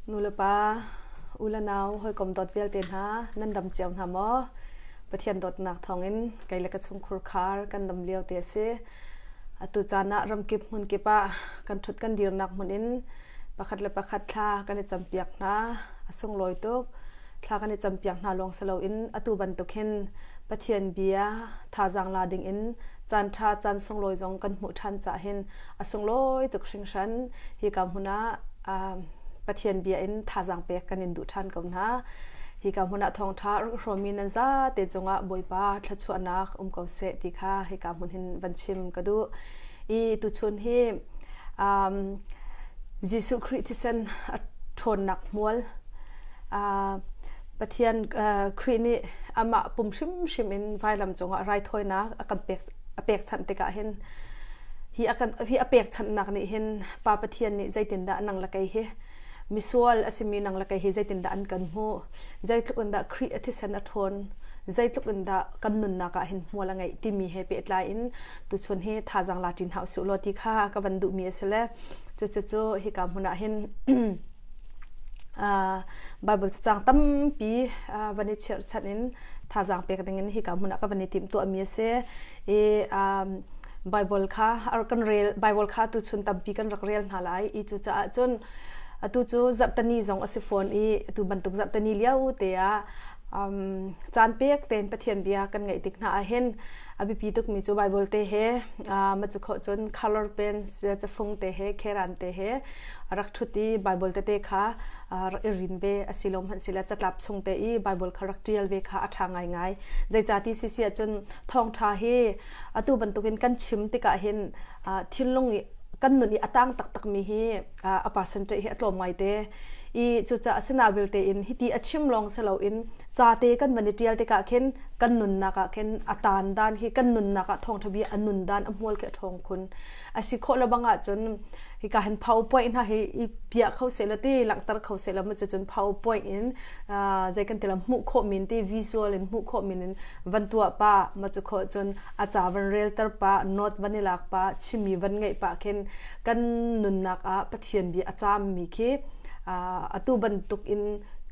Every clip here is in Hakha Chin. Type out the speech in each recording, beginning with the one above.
Nulepa, u le nau, hawikom dawt vialte hna, nan dam cio hna maw? Pathian dawtnak thawngin kei le ka chungkhur khar kan dam lio te a si. Atu caan ah ramkip hmunkip ah kan ṭhut kan dirnak hmun in pakhat le pakhat thla kan i campiak hna. A sunglawi tuk. Thla kan i campiak hna lawng si loin atu bantuk hin Pathian bia thazaang la ding in caan ṭha caan sunglawi zong kan hmuh ṭhan cah hin a sunglawi tuk hringhran. Hika hmun ah Pathian bia in thazaang pek kan in duh ṭhan ko hna. Hika hmun ah thawngṭha rak hrawmmi nan zate cungah Bawipa thluachuahnak um ko seh ti kha hika hmun hin van chim ka duh. I tuchun hi um, Jesuh Khrih thisen a ṭhawnnak hmual uh, Pathian uh, Khrih nih amah pum hrimhrim in vailam cungah raithawinak a kan pek a pekchanh tikah hin hi a kan hi a pekchanhnak nih hin Pa Pathian nih zeitindah nang le kei hi misual a simi nang le kei hi zeitindah an kan hmuh zeitluk in dah Khrih a thisen a ṭhawn zeitluk in dah kan nunnak ah hin hmual a ngeih timi he pehtlai in tuchun hi thazaang la ṭin hau suh law ti kha ka van duhmi a si le cucu hika hmun ah hin Bible cacang tampi van i chirhchanh in thazaang pek dingin hika hmun ah ka van i timhtuahmi a si i Bible kha kan rel Bible kha tuchun tampi kan rak rel hna lai i cucaah cun atu cu zarhtani zong a si fawn i atu bantuk zarhtani lio te ah um, caan pek tein Pathian bia kan ngaih tik hna ah hin a biapi tukmi cu Bible te he ma cu khawh cun color pen cafung te he kheran te he rak ṭhut i Bible tete kha rak i rin ve a si lo hmanh sile catlap chung te i Bible kha rak ṭial ve kha a ṭha ngaingai. Zeicahti si si ahcun thawngṭha hi atu bantukin kan chim tikah hin thinlung i kan nun i a tang taktakmi hi a percentage hi a tlawm ngai te. I cucaah asina vialte in hiti a chim lawng si loin ca te kan van i ṭial tikah khin kan nunnak ah khin a taan dan hi kan nunnak ah thawngṭha bia a nun dan a hmual khi a ṭhawng khun. A si khawh lo bang ahcun hika hin PowerPoint hna hi i piah kho seh ti langhter kho seh ma cucun PowerPoint in zei kan ti la hmuh khawh min ti visual in hmuh khawh min in van tuah pa ma cu khawh cun a ca van relter pa note van i lak pa chimmi van ngeih pa khin kan nunnak ah Pathian bia a caam mi khi atu bantuk in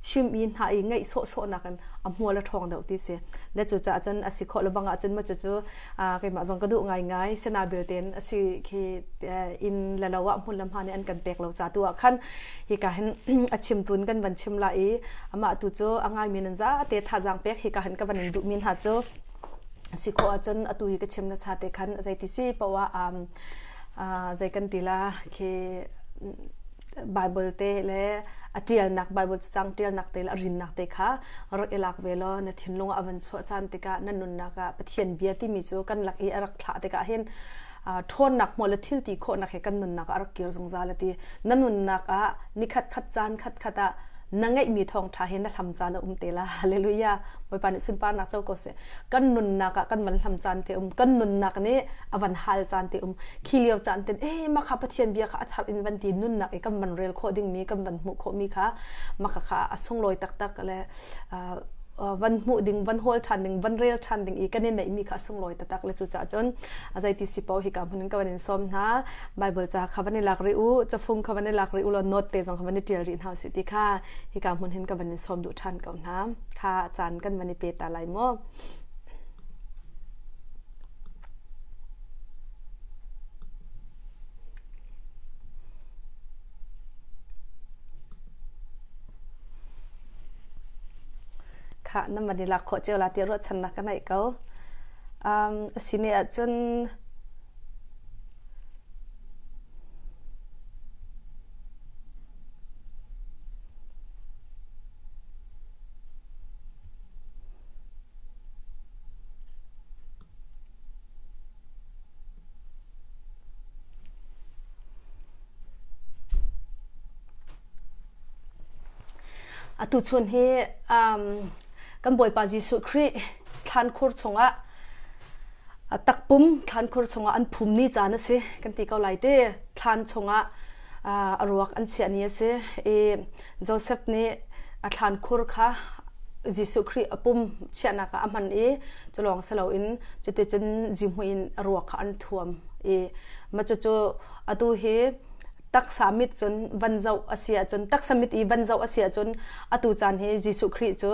chim i hna i ngaih sawhsawh nakin a hmual a ṭhawng deuh ti si le cu caah cun a si khawh lo bang ahcun ma cucu keimah zong ka duh ngaingai sena belte a si khi inn le lo ah hmun le hma nih an kan pek lo ca tu ah khan hika hin a chimtun kan van chim la i amah tu cu a ngaimi nan za te thazaang pek hika hin ka van in duhmi hna cu si khawh ahcun atu hi ka chim na cha te khan zeiti si poah um, zei kan ti la khi Bible te le a ṭialnak Bible cacang ṭialnak te le a rinnak te kha rak i lak ve law na thinlung ah a van chuah caan tikah na nunnak ah Pathian bia timi cu kan lak i a rak thlah tikah hin ṭhawnnak hmual le thil ti khawhnak he kan nunnak ah a rak kir zungzal a ti na nunnak ah nikhat khat caan khat khat ah na ngeihmi thawngṭha hi na hlam caan a um te la hallelujah Bawipa nih sunparnak co ko seh kan nunnak ah kan van hlam caan te um kan nunnak nih a van hal caan te um khi lio caan ten e mah kha Pathian bia kha a thar in van ti nunnak i kan van rel khawh dingmi kan van hmuh khawhmi kha mah kha a sunglawi taktak le van hmuh ding van hawl ṭhan ding van rel ṭhan ding i kan i neihmi kha a sunglawi taktak le cucaah cun zeiti si paoh hika hmun in ka van in sawm hna Bible ca kha van i lak rih u cafung kha van i lak rih u law note te zong kha van i ṭial rih hna usih ti kha hika hmun hin ka van in sawm duh ṭhan ko hna kha caan kan van i pe ta lai maw Khah nan van i lak khawh cio la ti ruahchannak ka neih ko. Um, a si ne ahcun Atu chun hi um, kan Bawipa Jesuh Khrih thlankhur chungah a takpum thlankhur chungah an phum ni caan a si kan ti ko lai te thlan chungah uh, a ruak an chiah ni a si i Joseph nih a thlankhur kha Jesuh Khrih a pum chiahnak ah a hman i culawng si loin cuticun zihmui in a ruak kha an thuam i mah cucu atu hi Taksa mit cun van zoh a si ahcun taksa mit i van zoh a si ahcun atu caan hi Jesuh Khrih cu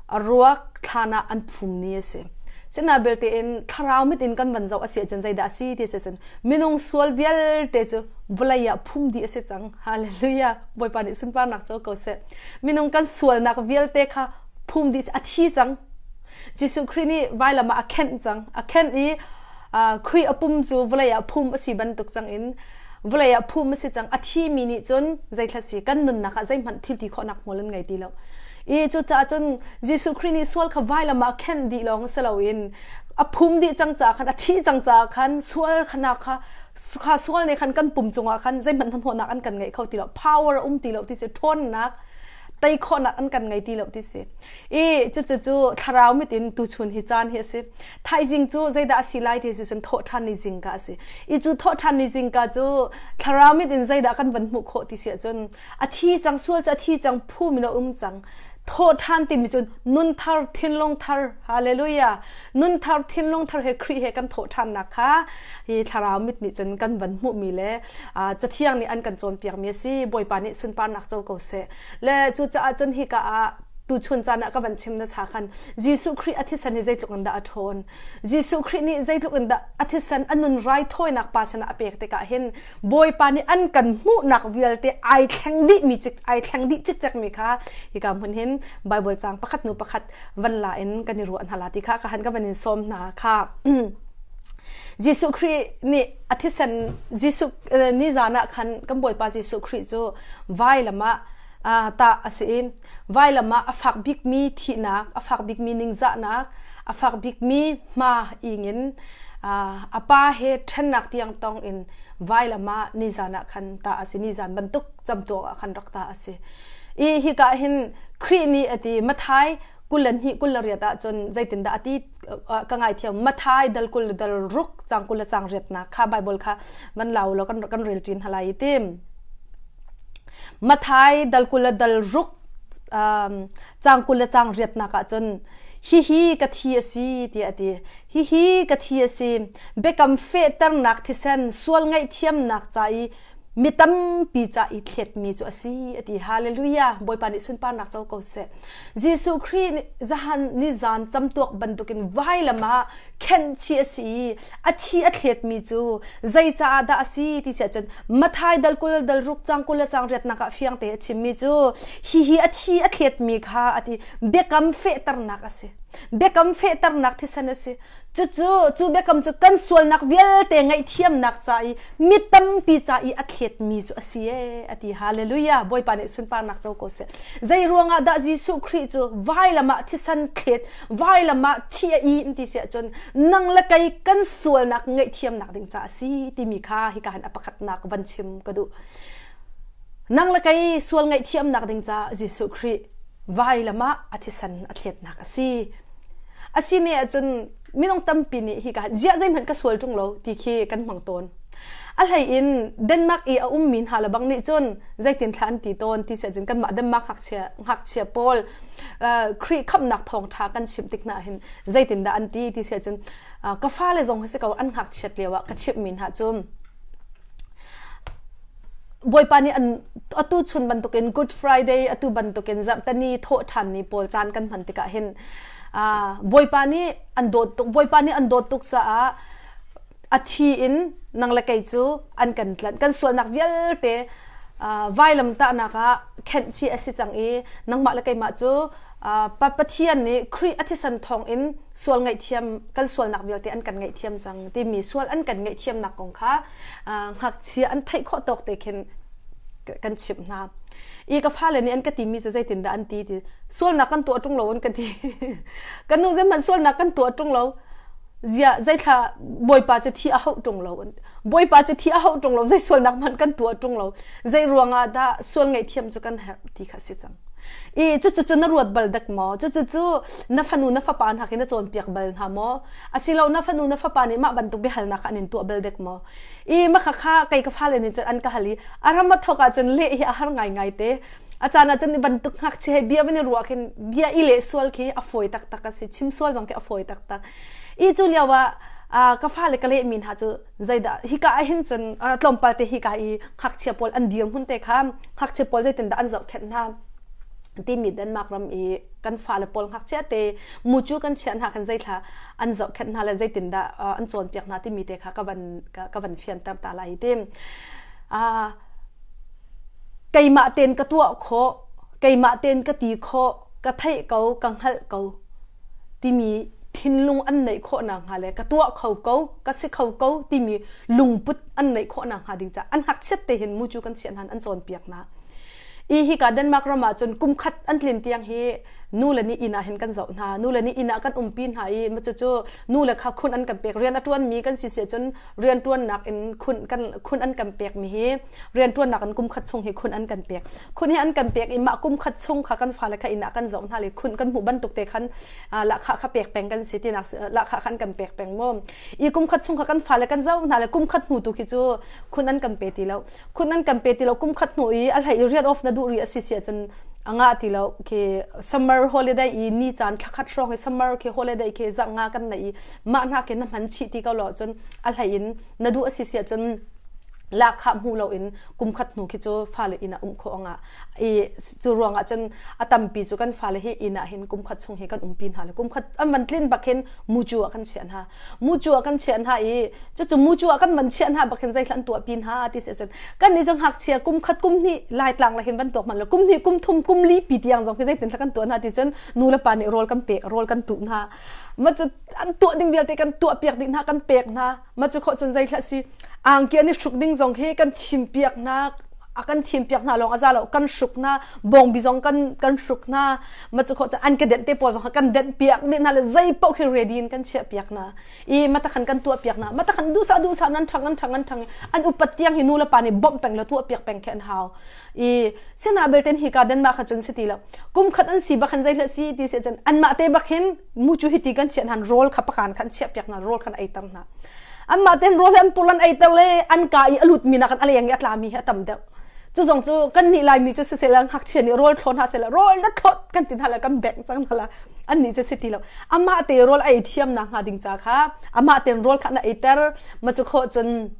a ruak thlan ah an phum ni a si. Sina belte in thlarau mit in kan van zoh a si ahcun zeidah a si ti si cun minung sual vialte cu vawlei ah phum dih a si cang. Hallelujah. Bawipa nih sunparnak co ko seh. Minung kan sualnak vialte kha phum dih a thi cang. Jesuh Khrih nih vailam ah a khenh cang. A khenh i Khrih a pum cu vawlei ah phum a si bantuk cang in vawlei ah phum a si cang. A thimi nih cun zeithla si kan nunnak ah zeihmanh thil ti khawhnak hmual an ngei ti lo. I cucaah cun Jesuh Khrih nih sual kha vailam ah khenh dih lawng si loin a phum dih cang caah khan a thih cang caah khan sual khanak kha kha sual nih khan kan pum cungah khan zeihmanh hnahnawhnak an kan ngei kho ti lo. Power a um ti lo ti si ṭhawnnak tei khawhnak an kan ngei ti lo ti si. I cucu cu thlarau mit in tuchun hi caan hi a si. Thaizing cu zeidah a si lai ti si cun thawhṭhan ni zingka a si. I cu thawhṭhan ni zingka cu thlarau mit in zeidah kan van hmuh khawh ti si ahcun a thi cang sual cu a thi cang phum in a um cang. Thawhṭhan timi cun nun thar thinlung thar hallelujah nun thar thinlung thar he Khrih he kan thawhṭhannak kha hi thlarau mit nih cun kan van hmuhmi le cathiang nih an kan cawnpiakmi a si. Bawipa nih sunparnak co ko seh. Le cucaah cun hika ah tuchun caan ah ka van chim na cha khan Jesuh Khrih a thisen hi zeitluk in dah a ṭhawn. Jesuh Khrih nih zeitluk in dah a thisen a nun raithawinak pa sinah a pek tikah hin Bawipa nih an kan hmuhnak vialte ai thleng dih mi cik ai thleng dih cikcek mi kha hika hmun hin Bible caang pakhat nu pakhat van la in kan i ruah hna la ti kha ka han ka van in sawm hna kha. Jesuh Khrih nih a thisen Jesuh nizan ah khan kan Bawipa Jesuh Khrih cu vailam ah tah a si i vailam ah a fak bikmi thihnak, a fak bikmi ningzahnak, a fak bikmi hma ingin a pa he ṭhennak tiang tong in vailam ah nizan ah khan tah a si. Nizan bantuk camtuak ah khan rak tah a si. I hika hin Khrih nih a ti Matthai 22 28 ahcun zeitindah a ti ka ngaithiam Matthai dal 20 dal ruk cang 20 le cang riatnak kha Bible kha van lau law kan kan rel ṭin halai i tim. Matthai dal 20 le dal ruk cang 20 le cang riatnak ahcun hihi ka thi a si tiah a ti. Hihi ka thi a si. Biakam fehternak thisen sual ngaihthiamnak ca i mi tampi ca i thletmi cu a si a ti. Hallelujah. Bawipa nih sunparnak co ko seh. Jesuh Khrih nih zahan nizan camtuak bantukin vailam ah khenh chih a si i a thi a thletmi cu zei caah dah a si ti si ahcun Matthai dal 20 dal ruk cang 20 le cang riatnak ah fiang te a chimmi cu hihi a thi a thletmi kha a ti biakam fehternak a si. Biakam fehternak thisen a si. Cucu cu biakam cu kan sualnak vialte ngaihthiamnak ca i mi tampi ca i a thletmi cu a si ee a ti. Hallelujah. Bawipa nih sunparnak co ko seh. Zei ruangah dah Jesuh Khrih cu vailam ah thisen thlet, vailam ah thi a i ti si ahcun nang le kei kan sualnak ngaihthiamnak ding ca a si timi kha hika hin a pakhatnak van chim ka duh. Nang le kei sual ngaihthiamnak ding ca Jesuh Khrih vailam ah a thisen a thletnak a si. A si ne ahcun minung tampi nih hika ziah zeihmanh ka sual ṭung lo ti khi kan hmang tawn. A hlei in Denmark i a ummi hna le bang nih cun zeitin thla an ti tawn ti si ahcun kanmah Denmark ngakchia ngakchia pawl Khrih khamhnak thawngṭha kan chimh tik hna hin zeitindah an ti ti si ahcun ka fale zong hi si ko an ngakchiat lio ah ka chimhmi hna cu Bawipa nih an atu chun bantukin Good Friday atu bantukin zarhteni thawhṭhan ni pawl caan kan hman tikah hin Bawipa nih an dawt tuk Bawipa nih an dawt tuk caah a thi in nang le kei cu an kan tlanh kan sualnak vialte vailam tahnak ah khenh chih a si cang i nangmah le keimah cu Pathian nih Khrih a thisen thawng in sual ngaihthiam kan sualnak vialte an kan ngaihthiam cang timi sual an kan ngaihthiamnak kong kha ngakchia an theih khawh tawk te khin kan chimh hna. I ka fale nih an ka timi cu zeitindah an ti ti sualnak kan tuah ṭung lo an ka ti. Kan nu zeihmanh sualnak kan tuah ṭung lo. Zia zeithla Bawipa cu thi a hauh ṭung lo. Bawipa cu thi a hauh ṭung lo. Zei sualnak hmanh kan tuah ṭung lo. Zei ruangah dah sual ngaihthiam cu kan herh ti kha si cang. I cucu cu na ruat bal dek maw? Cucu cu na fanu na fapa hna khi na cawnpiak bal hna maw? Asilo na fanu na fapa nih mah bantuk biahalnak kha an in tuah bal dek maw? I mah kha kei ka fale nih cun an ka hal i a ram a thawk ahcun leh hi a har ngaingai te. A caan ahcun i bantuk ngakchia he bia van i ruah khin bia i leh sual khi a fawi taktak a si. Chim sual zong khi a fawi taktak. I cu lio ah Ka fale ka lehmi hna cu zeidah hika ah hin cun tlawmpal te hika i ngakchia pawl an dirhmun te kha, ngakchia pawl zeitindah an zohkhenh hna timi, Denmark ram i kan fale pawl ngakchia te mucu kan chiah hna khan zeithla an zohkhenh hna le zeitindah an cawnpiak hna timi te kha ka van fianter ta lai ti. Keimah ten ka tuah khawh, keimah ten ka ti khawh, ka theih ko, ka hngalh ko timi thinlung an neih khawh nakhnga le ka tuah kho ko, ka si kho ko timi lungput an neih khawh nakhnga ding caah an ngakchiat te hin mucu kan chiah hna, an cawnpiak hna. I hika Denmark ram ah cun kum khat an tlin tiang hi nu le nih inn ah hin kan zoh hna, nu le nih inn ah kan umpi hna i ma cucu nu le kha khun an kan pek. Rian a ṭuanmi kan si si cun rianṭuannak in khun kan khun an kan pek mi hi, rianṭuannak in kum khat chung hi khun an kan pek. Khun hi an kan pek i mah kum khat chung kha kan fale kha inn ah kan zoh hna le khun kan hmuh bantuk te khan lahkhah kha pek peng kan si tinak, lahkhah khan kan pek peng mu. I kum khat chung kha kan fale kan zoh hna le kum khat hnu tu khi cu khun an kan pe ti lo, khun an kan pe ti lo. Kum khat hnu i a hlei i rian off na duh ri a si si ahcun a ngah ti lo khi. Summer holiday i ni caan thla khat hrawng i summer khi holiday khi zarh nga kan nei i mah hna khi na hman chih ti ko lo ahcun, a hlei in na duh a si si ahcun lahkhah hmu lo in kum khat hnu khi cu fale inn ah um khawh anga i cu ruangah cun a tampi cu kan fale hi inn ah hin kum khat chung hi kan umpi hna le kum khat an van tlin bak hin mucu ah kan chiah hna, mucu ah kan chiah hna. I cucu mucu ah kan van chiah hna bak hin zeithla an tuah pi hna ti si cun, kan nih zong ngakchia kum khat kum hnih Laitlang la hin van tuak man lo, kum hnih, kum thum, kum li pi tiang zong hi zeitin thla kan tuah hna ti cun, nu le pa nih rawl kan pe, rawl kan tuh hna. Ma cu an tuah ding vialte kan tuah piak dih hna, kan pek hna. Ma cu khawh cun zeithla si, angki an i hruk ding zong hi kan thim piak hna. A kan thim piak hna lawng a za lo, kan hruk hna, bawngbi zong kan hruk hna. Ma cu khawh cun an ka denh te pawl zong kan denh piak dih hna le zei paoh khi ready in kan chiah piak hna i mata khan kan tuah piak hna. Mata khan duhsah duhsah nan ṭhang, an ṭhang, an ṭhang, an upat tiang hi nu le pa nih bawmh peng le tuah piak peng khi an hau. I sina belten hi ka Denmark kha cun si ti lo. Kum khat an si bak khan zei si ti si cun anmah te bak hin mucu hi ti kan chiah hna, rawl kha pakan khan chiah piak hna, rawl khan ei ter hna. Anmah ten rawl an purlan ei ter le an ka i a lut mi nak an a leng i a tla mi hi a tam deuh. Cu zong cu kan nih Laimi cu siseh ngakchia nih rawl thlawn hna seh, rawl na thlawt kan ti hna le kan bengh cang hna la. An nih cu si ti lo. Amah te rawl ei thiam nak hnga ding ca kha amah ten rawl kha na ei ter. Ma cu khawh cun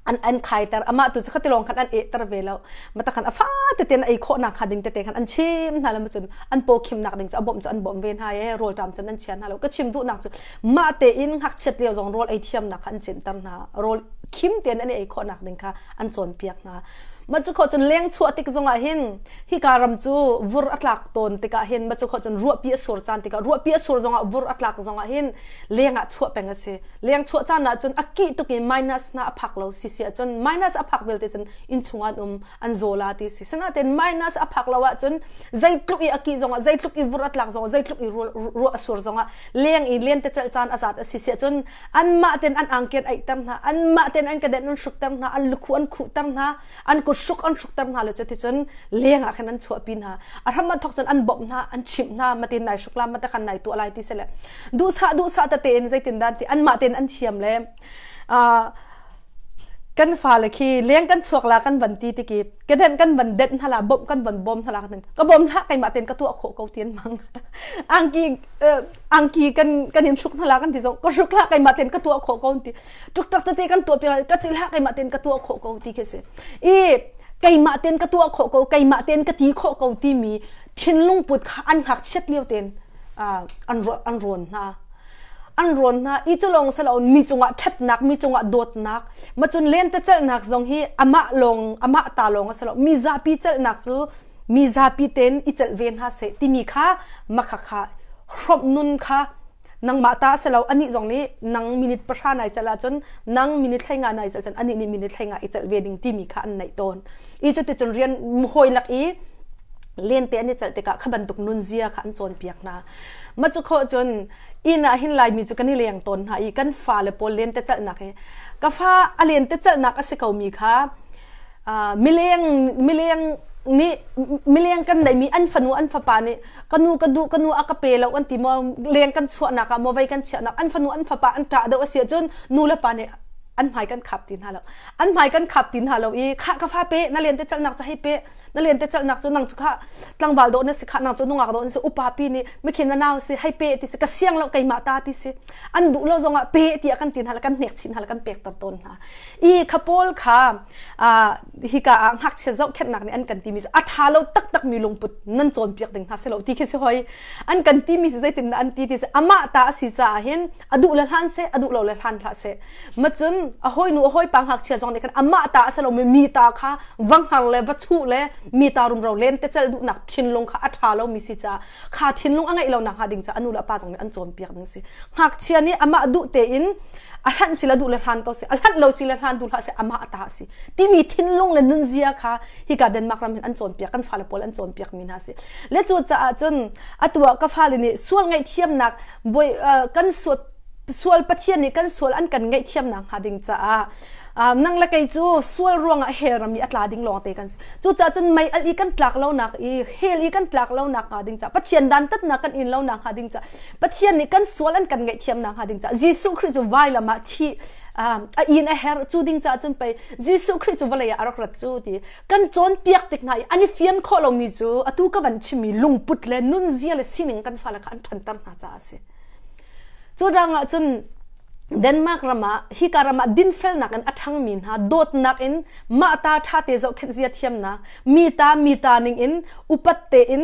an khaiter, amah tu cu khati lawng khan an ehter ve lo. Mata khan a fa tete na ei khawh nak hnga ding tete khan an chim hna le, ma cun an paw khim nak ding cu a bawmh cu an bawmh ve hna e. Rawl ṭam cun an chia hna lo. Ka chim duh nak cu mah tein ngakchiat lio zong rawl ei thiam nak kha an cinter hna, rawl khim tein an ei khawh nak ding kha an cawnpiak hna. Ma cu khawh cun leng chuah tik zongah hin, hika ram cu vur a tlak tawn tikah hin, ma cu khawh cun ruahpi a sur caan tikah, ruahpi a sur zongah, vur a tlak zongah hin leng ah chuah peng a si. Leng chuah caan ah cun a kih tuk i minus na a phak lo si si ahcun, minus a phak belte cun inn chung an um an zaw la ti si. Sinain minus a phak lo ahcun zeitluk i a kih zongah, zeitluk i vur a tlak zongah, zeitluk i ruah a sur zongah, leng i len te celh caan a zat a si si ahcun anmah ten an angki an aihter hna, anmah ten an kedenh an hrukter hna, an lukhu an khuhter hna, an kut hruk an hrukter hna le cuticun leng ah khan an chuahpi hna. A hram an thok cun an bawmh hna, an chimh hna, matin nai hruk la, mate khan nai tuah lai ti sele duhsah duhsah tete in zeitin dan ti anmah ten an thiam le. Kan fale khi leng kan chuak la kan van ti tiki kedenh kan van denh hna la, bawmh kan van bawm hna la, ka bawm hlah, keimah ten ka tuah khawh ko tien mang. Angki angki kan in hruk hna la kan ti zong, ka hruk hlah, keimah ten ka tuah khawh ko ti. Tuk tak tete kan tuah pi ka ti hlah, keimah ten ka tuah khawh ko ti khi si. I keimah ten ka tuah khawh ko, keimah ten ka ti khawh ko timi thinlung put kha an ngakchiat lio ten an rawn hna, an rawn hna. I cu lawng silo, mi cungah ṭhatnak, mi cungah dawtnak, macun lentecelhnak zong hi amah lawng, amah ta lawng a si lo, mi zapi celhnak cu mi zapi ten i celh ve hna seh timi kha makha kha hrawmh nun kha. Nangmah ta a si lo, anih zong nih nang minute 10 nai celh ahcun, nang minute 15 nai celh cun anih nih minute 15 i celh ve ding timi kha an neih tawn. I cuticun rian hawi lak i lente an i celh tikah kha bantuk nunzia kha an cawnpiak hna. Ma cu khawh cun inn ah hin Laimi cu kan i leng tawn hna i kan fale pawl lente celhnak hi, ka fa a lente celhnak a si ko mi kha, mileng mileng nih, mileng kan neihmi an fanu an fapa nih ka nu ka duh, ka nu a ka pe lo an ti maw, leng kan chuahnak ah maw, vei kan chiahnak an fanu an fapa an ṭah deuh a si ahcun nu le pa nih An hmai kan khap ti hna lo. An hmai kan khap ti hna lo i khah ka fa pe na len te calnak ca hei pe na len te calnak cu nang cu kha tlangval dawh na si kha nang cu nungak dawh na si upa pi nih mikhin na nau si hei pe ti si ka siang lo keimah ta ti si an duh lo zongah pe tiah kan ti hna le kan hnek chin hna le kan pek ter tawn hna i kha pawl kha hika ah ngakchia zohkhenhnak nih an kan timi cu a ṭha lo taktak mi lungput nan cawnpiak ding hna si lo ti khi si hoi an kan timi si zeitin dah an ti ti si amah ta a si caah hin a duh le hlan seh a duh lo le hlan hlah seh macun a hawi nu a hawi pa ngakchia zong nih khan amah ta a si lo mi mi ta kha va hngar le va chuh le mi ta rumro len te celh duhnak thinlung kha a ṭha lo mi si caah kha thinlung a ngeih lo nak hnga ding caah a nu le a pa zong nih an cawnpiak ding si ngakchia nih amah duh tein a hlanh si le duh le hlan ko si a hlanh lo si le hlan duh hlah si amah a ta si timi thinlung le nunzia kha hika Denmark ram hin an cawnpiak kan fale pawl an cawnpiak mi hna si le cu caah cun atu ah ka fale nih sual ngaihthiamnak boi kan sual sual Pathian nih kan sual an kan ngaihthiamnak hnga ding caah nang le kei cu sual ruangah hell ram i a tla ding lawng te kan si cucaah cun mei al i kan tlak lonak i hell i kan tlak lonak hnga ding caah Pathian dantatnak kan in lonak hnga ding caah Pathian nih kan sual an kan ngaihthiamnak hnga ding caah Jesuh Khrih cu vailam ah thi a in a her cu ding caah cun pei Jesuh Khrih cu vawlei ah a rak rat cu ti kan cawnpiak tik hna i an i fian khawh lomi cu atu ka van chimmi lungput le nunzia le sining kan fale kha an ṭhanter hna caah a si. Cu ruangah cun Denmark ram ah hika ram ah dinfelnak in a ṭhangmi hna dawtnak in mah ta ṭha te zohkhenh zia thiamnak mi ta mi ta ning in upat tein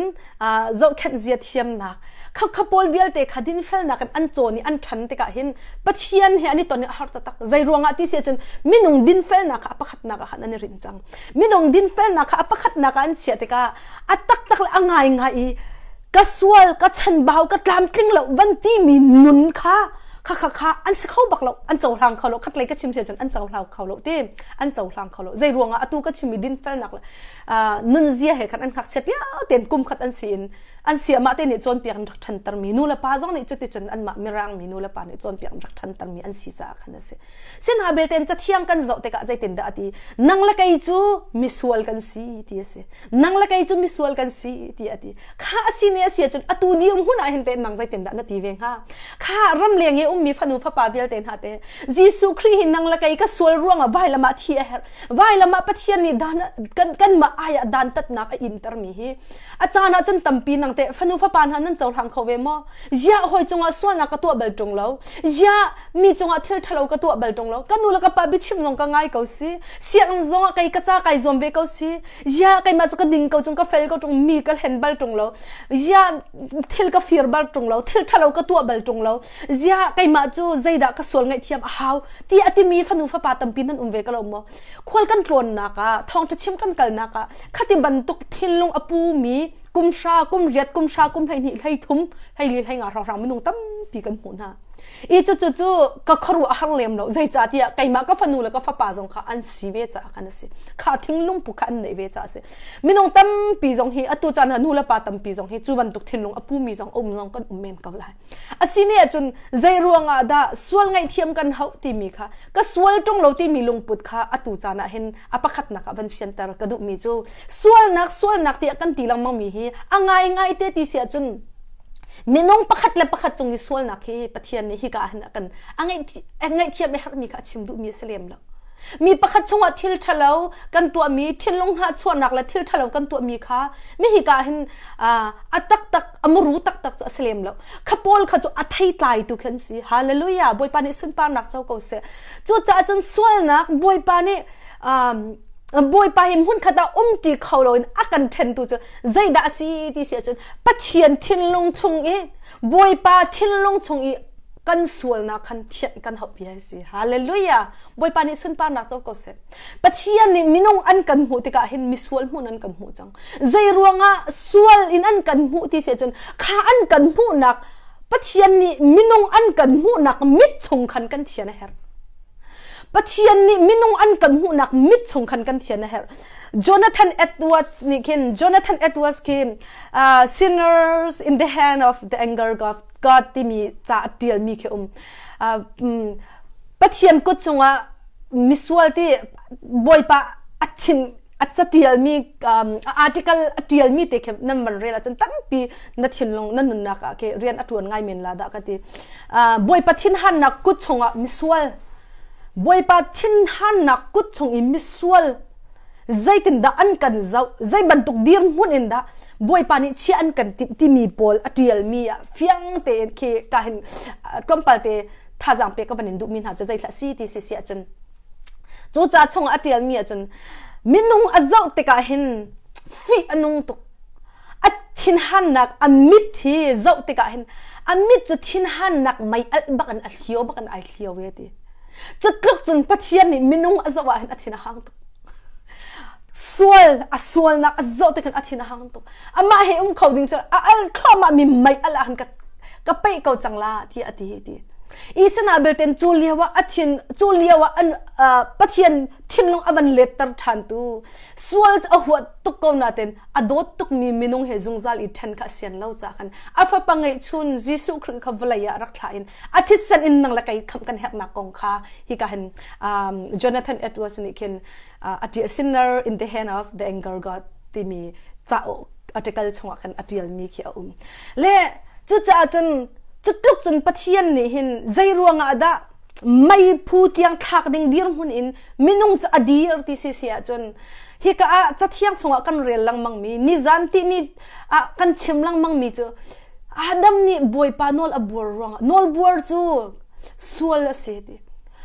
zohkhenh zia thiamnak kha kha pawl vialte kha dinfelnak in an cawn i an ṭhan tikah hin Pathian he an i ton i a har taktak zei ruangah ti si ahcun minung dinfelnak kha a pakhatnak ah khan an i rinh cang minung dinfelnak kha a pakhatnak ah an chiah tikah a taktak le a ngaingai i ka sual ka chanbau ka tlamtling lo van timi nun kha kha kha kha an si kho bak lo an cohlang kho lo khatlei ka chim sia cun an cohlang kho lo ti an cohlang kho lo zei ruangah atu ka chimmi dinfelnak le nunzia he khan an ngakchiat lio tein kum khat an si in an si amah te nih cawnpiak an rak ṭhanter mi nu le pa zong nih cuticun anmah mirang mi nu le pa nih cawnpiak an rak ṭhanter mi an si caah khan a si sinah belte in cathiang kan zoh tikah zeitindah a ti nang le kei cu misual kan si ti a si nang le kei cu misual kan si ti a ti kha a si ne a si ahcun atu dirhmun ah hin te nang zeitindah na ti ve hnga kha ramleng i ummi fanu fapa vialte hna te Jesuh Khrih hi nang le kei ka sual ruangah vailam ah thi a herh vailam ah Pathian nih dan kan kanmah ai ah dantatnak a inter mi hi a caan ah cun tampi nang te fanu fapa hna nan cohlang kho ve maw ziah hawi cungah sualnak ka tuah bal ṭung lo ziah mi cungah thil ṭhalo ka tuah bal ṭung lo ka nu le ka pa biachim zong ka ngai ko si sianginn zongah kei ka ca kai zuam ve ko si ziah keimah cu ka ding ko cung ka fel ko ṭung mi ka hlen bal ṭung lo ziah thil ka fir bal ṭung lo thil ṭhalo ka tuah bal ṭung lo ziah keimah cu zeidah ka sual ngaihthiam a hau ti a timi fanu fapa tampi nan um ve ka lo maw khual kan tlawnnak ah thawngṭha chim kan kalnak ah khati bantuk thinlung a pumi kum hra kum riat kum hra kum 12 13 14 hleinga hrawnghrang minung tampi kan hmuh hna i cu cu cu ka khuaruah a har lem lo zeicahtiah keimah ka fanu le ka fapa zong kha an si ve caah khan a si kha thinglung pu kha an neih ve caah a si minung tampi zong hi atu caan ah nu le pa tampi zong hi cu bantuk thinlung a pumi zong um zong kan um men ko lai Asine ahcun zei ruangah dah sual ngaihthiam kan hauh timi kha ka sual ṭung lo timi lungput kha atu caan ah hin a pakhatnak ah van fianter ka duhmi cu sualnak sualnak tiah kan ti lengmangmi hi a ngaingai te ti si ahcun minung pakhat le pakhat cung i sualnak hi Pathian nih hika ah hin a kan a ngaihthiam i herhmi kha a chim duhmi a si lem lo. Mi pakhat chungah thil ṭhalo kan tuahmi thinlung hna chuahnak le thil ṭhalo kan tuahmi kha mi hika hin a taktak a muru taktak cu a si lem lo kha paul kha cu a theitlai tu khan si hallelujah bawipa nih sunparnak co ko seh cucaah cun sualnak bawipa nih bawipa hi hmun khat ah umṭi kho loin a kan ṭhentu cu zeidah a si ti si ahcun Pathian thinlung chung i bawipa thinlung chung i kan sualnak khan thianh kan hauh bia si hallelujah bawipa nih sunparnak co ko seh Pathian nih minung an kan hmuh tikah hin misual hmuh an kan hmuh cang. Zei ruangah sual in an kan hmuh ti si ahcun kha an kan hmuhnak Pathian nih minung an kan hmuhnak mit chung khan kan thian a herh. Pathian nih minung an kan hmuhnak mit chung khan kan thian a herh. Jonathan Edwards nih khin Jonathan Edwards khi sinners in the hand of the anger of God timi ca a tialmi khi um. Pathian kut cungah misual ti Bawipa a thin a catialmi article a tialmi te khi nan van rel ahcun tampi na thinlung na nunnak ah khi rian a tuan ngai men la dah ka ti. Bawipa thinhannak kut chungah misual. Bawipa thinhannak kut chung i misual zeitindah an kan zoh, zei bantuk dirhmun in dah Bawipa nih chia an kan timh timi pawl a ṭialmi ah fiang tein khi ka hin tlawmpal te thazaang pek ka van in duhmi hna cu zeithlah si ti si si ahcun cu ca chungah a ṭialmi ahcun minung a zoh tikah hin fih a nung tuk. A thinhannak a mit hi zoh tikah hin a mit cu thinhannak mei alh bak in a hlio bak in ai hlio ve ti. Cutluk cun Pathian nih minung a zoh ah hin a thin a hang tuk. Sual a sualnak a zoh tik hin a thin a hang tuk. Amah he um kho ding cu a al thluahmah mi mei alh ah hin ka ka peih ko cang la ti a ti ti. Isana belten cu lio ah a thin cu lio ah an Pathian thinlung a van letter ṭhan tu sual cu a huat tuk ko nain a dawt tukmi minung he zungzal i ṭhen kha a sian lo caah khan a fapa ngeihchun Jesuh Khrih kha vawlei ah rak thlah in a thisen in nang le kei khamh kan herhnak kong kha hika hin Jonathan Edwards nih khin a ṭial Sinner in the Hand of the Anger God timi cauk article chungah khan a ṭialmi khi a um. Le cucaah cun cutluk cun Pathian nih hin zei ruangah dah meiphu tiang thlak ding dirhmun in minung cu a dir ti si si ahcun hika ah cathiang chungah kan rel lengmang mi nizan ti ni ah kan chim lengmang mi cu Adam nih Bawipa nawl a buar ruangah nawl buar cu sual a si ti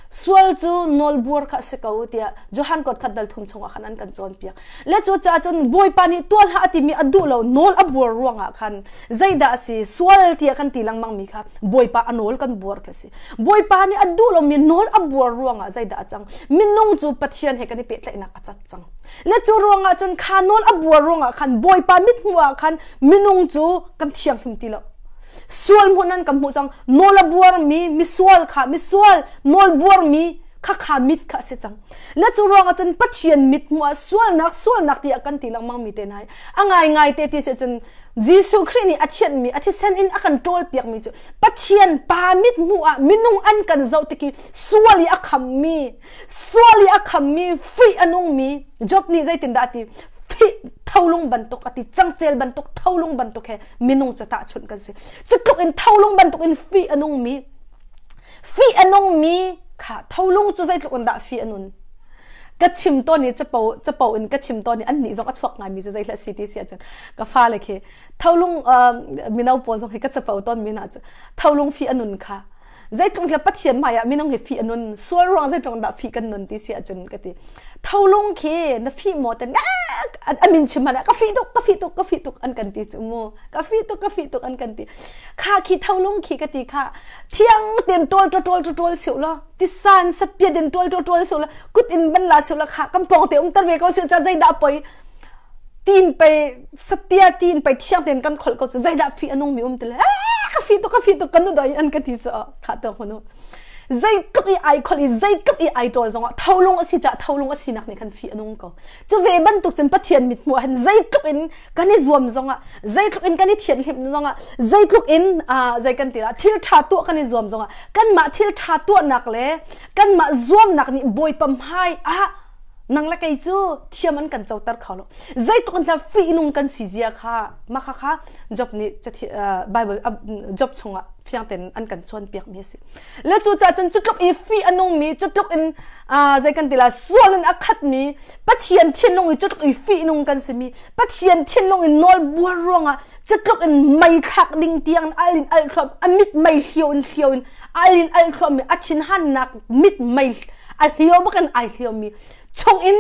sual cu nawl buar kha a si ko tiah Johan kot khat dal thum chungah khan an kan cawnpiak le cu caah cun Bawipa nih tuah hlah a timi a duh lo nawl a buar ruangah khan zeidah a si sual tiah kan ti lengmang mi kha Bawipa a nawl kan buar kha si Bawipa nih a duh lomi nawl a buar ruangah zeidah a cang? Minung cu Pathian he kan i pehtlaihnak a cat cang. Le cu ruangah cun kha nawl a buar ruangah khan Bawipa mithmuh ah khan minung cu kan thianghlim ti lo. Sual hmun an kan hmuh cang. Nawl a buarmi misual kha misual nawl buarmi kha kha mit kha a si cang. Le cu ruangah cun Pathian mithmuh ah sualnak sualnak tiah kan ti lengmang mi te hna hi a ngaingai te ti si cun Jesuh Khrih nih a thianhmi a thisen in a kan ṭawlpiakmi cu Pathian Pa mithmuh ah minung an kan zoh tik i sual i a khammi sual i a khammi fih a nungmi Job nih zeitindah a ti fih tholung bantuk a ti cangcel bantuk tholung bantuk he minung cu tahchunh kan si cu tluk in tholung bantuk in fih a nungmi fih a nungmi kha tholung cu zeitluk in dah fih a nun ka chim tawn i capo capo in ka chim tawn i an nih zong a chuak ngaimi cu zeihlah si ti si ahcun ka fale khi tholung mino pawl zong hi ka capo tawn mi hna cu tholung fi a nun kha zeitluk le pathian hmai ah minung hi fi a nun sual ruang zeitluk dah fi kan nun ti si ahcun ka ti tholung khi na fi maw ten amin chim hmanh ka fi tuk ka fi tuk ka fi tuk an kan ti cu mu ka fi tuk ka fi tuk an kan ti kha khi tholung khi ka ti kha thiang ten tol tol tol tol siu lo tisan sapiat in ṭual ṭual ṭual sula kut in ban la sula kha kan pawng te um tar ve ko si cha zeidah poi tin pe sapia tin pe thiang ten kan khol ko chu zeidah fi anung mi um tile ka fi to ka fi to kan nu doi an ka ti chu kha to hunu zeitluk i ai khol i zeitluk i ai ṭawl zongah tholung a si ca tholung a sinak nih khan fi anung ko cu ve bantuk cun Pathian mit hmuh han zeitluk in kan i zuam zongah zeitluk in kan i thianhhlimh zongah zeitluk in zei kan ti lah thil ṭha tuah kan i zuam zongah kanmah thil ṭha tuahnak le kanmah zuamnak nih Bawipa hmai ah nang le kei cu thiam an kan coter kho lo zeitluk in fihnung kan si zia kha mah kha kha Job nih Bible Job chungah fiang tein an kan cawnpiak mi a si le cu caah cun cutluk i fih a nungmi cutluk in zei kan ti la sual in a khatmi Pathian thinlung i cutluk i fihnung kan simi Pathian thinlung in nawl buar ruangah cutluk in mei thlak ding tiang al in al thluam a mit mei hlio in hlio in al in al thluam mi a thinhannak mit mei a hlio bak in ai hlio mi chung in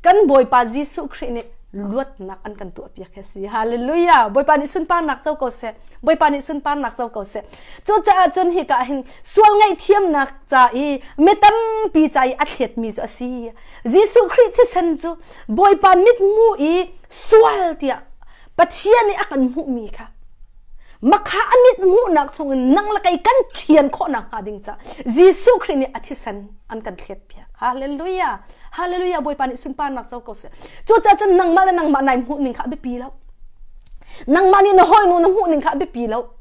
kan Bawipa Jesuh Khrih nih luatnak an kan tuah piak hi si hallelujah Bawipa nih sunparnak co ko seh Bawipa nih sunparnak co ko seh cucaah cun hika hin sual ngaihthiamnak ca i mi tampi ca i a thletmi cu a si Jesuh Khrih thisen cu Bawipa mithmuh i sual tiah Pathian nih a kan hmuhmi kha makha a mit hmuhnak chungin nang le kei kan thian khawhnak hnga ding ca Jesuh Khrih nih a thisen an kan thlet piak. Hallelujah. Hallelujah. Bawipa nih sunparnak co ko seh. Cucaah cun nangmah le nangmah nai hmuh ning kha a biapi lo. Nangmah nih na hawinu na hmuh ning kha a biapi lo.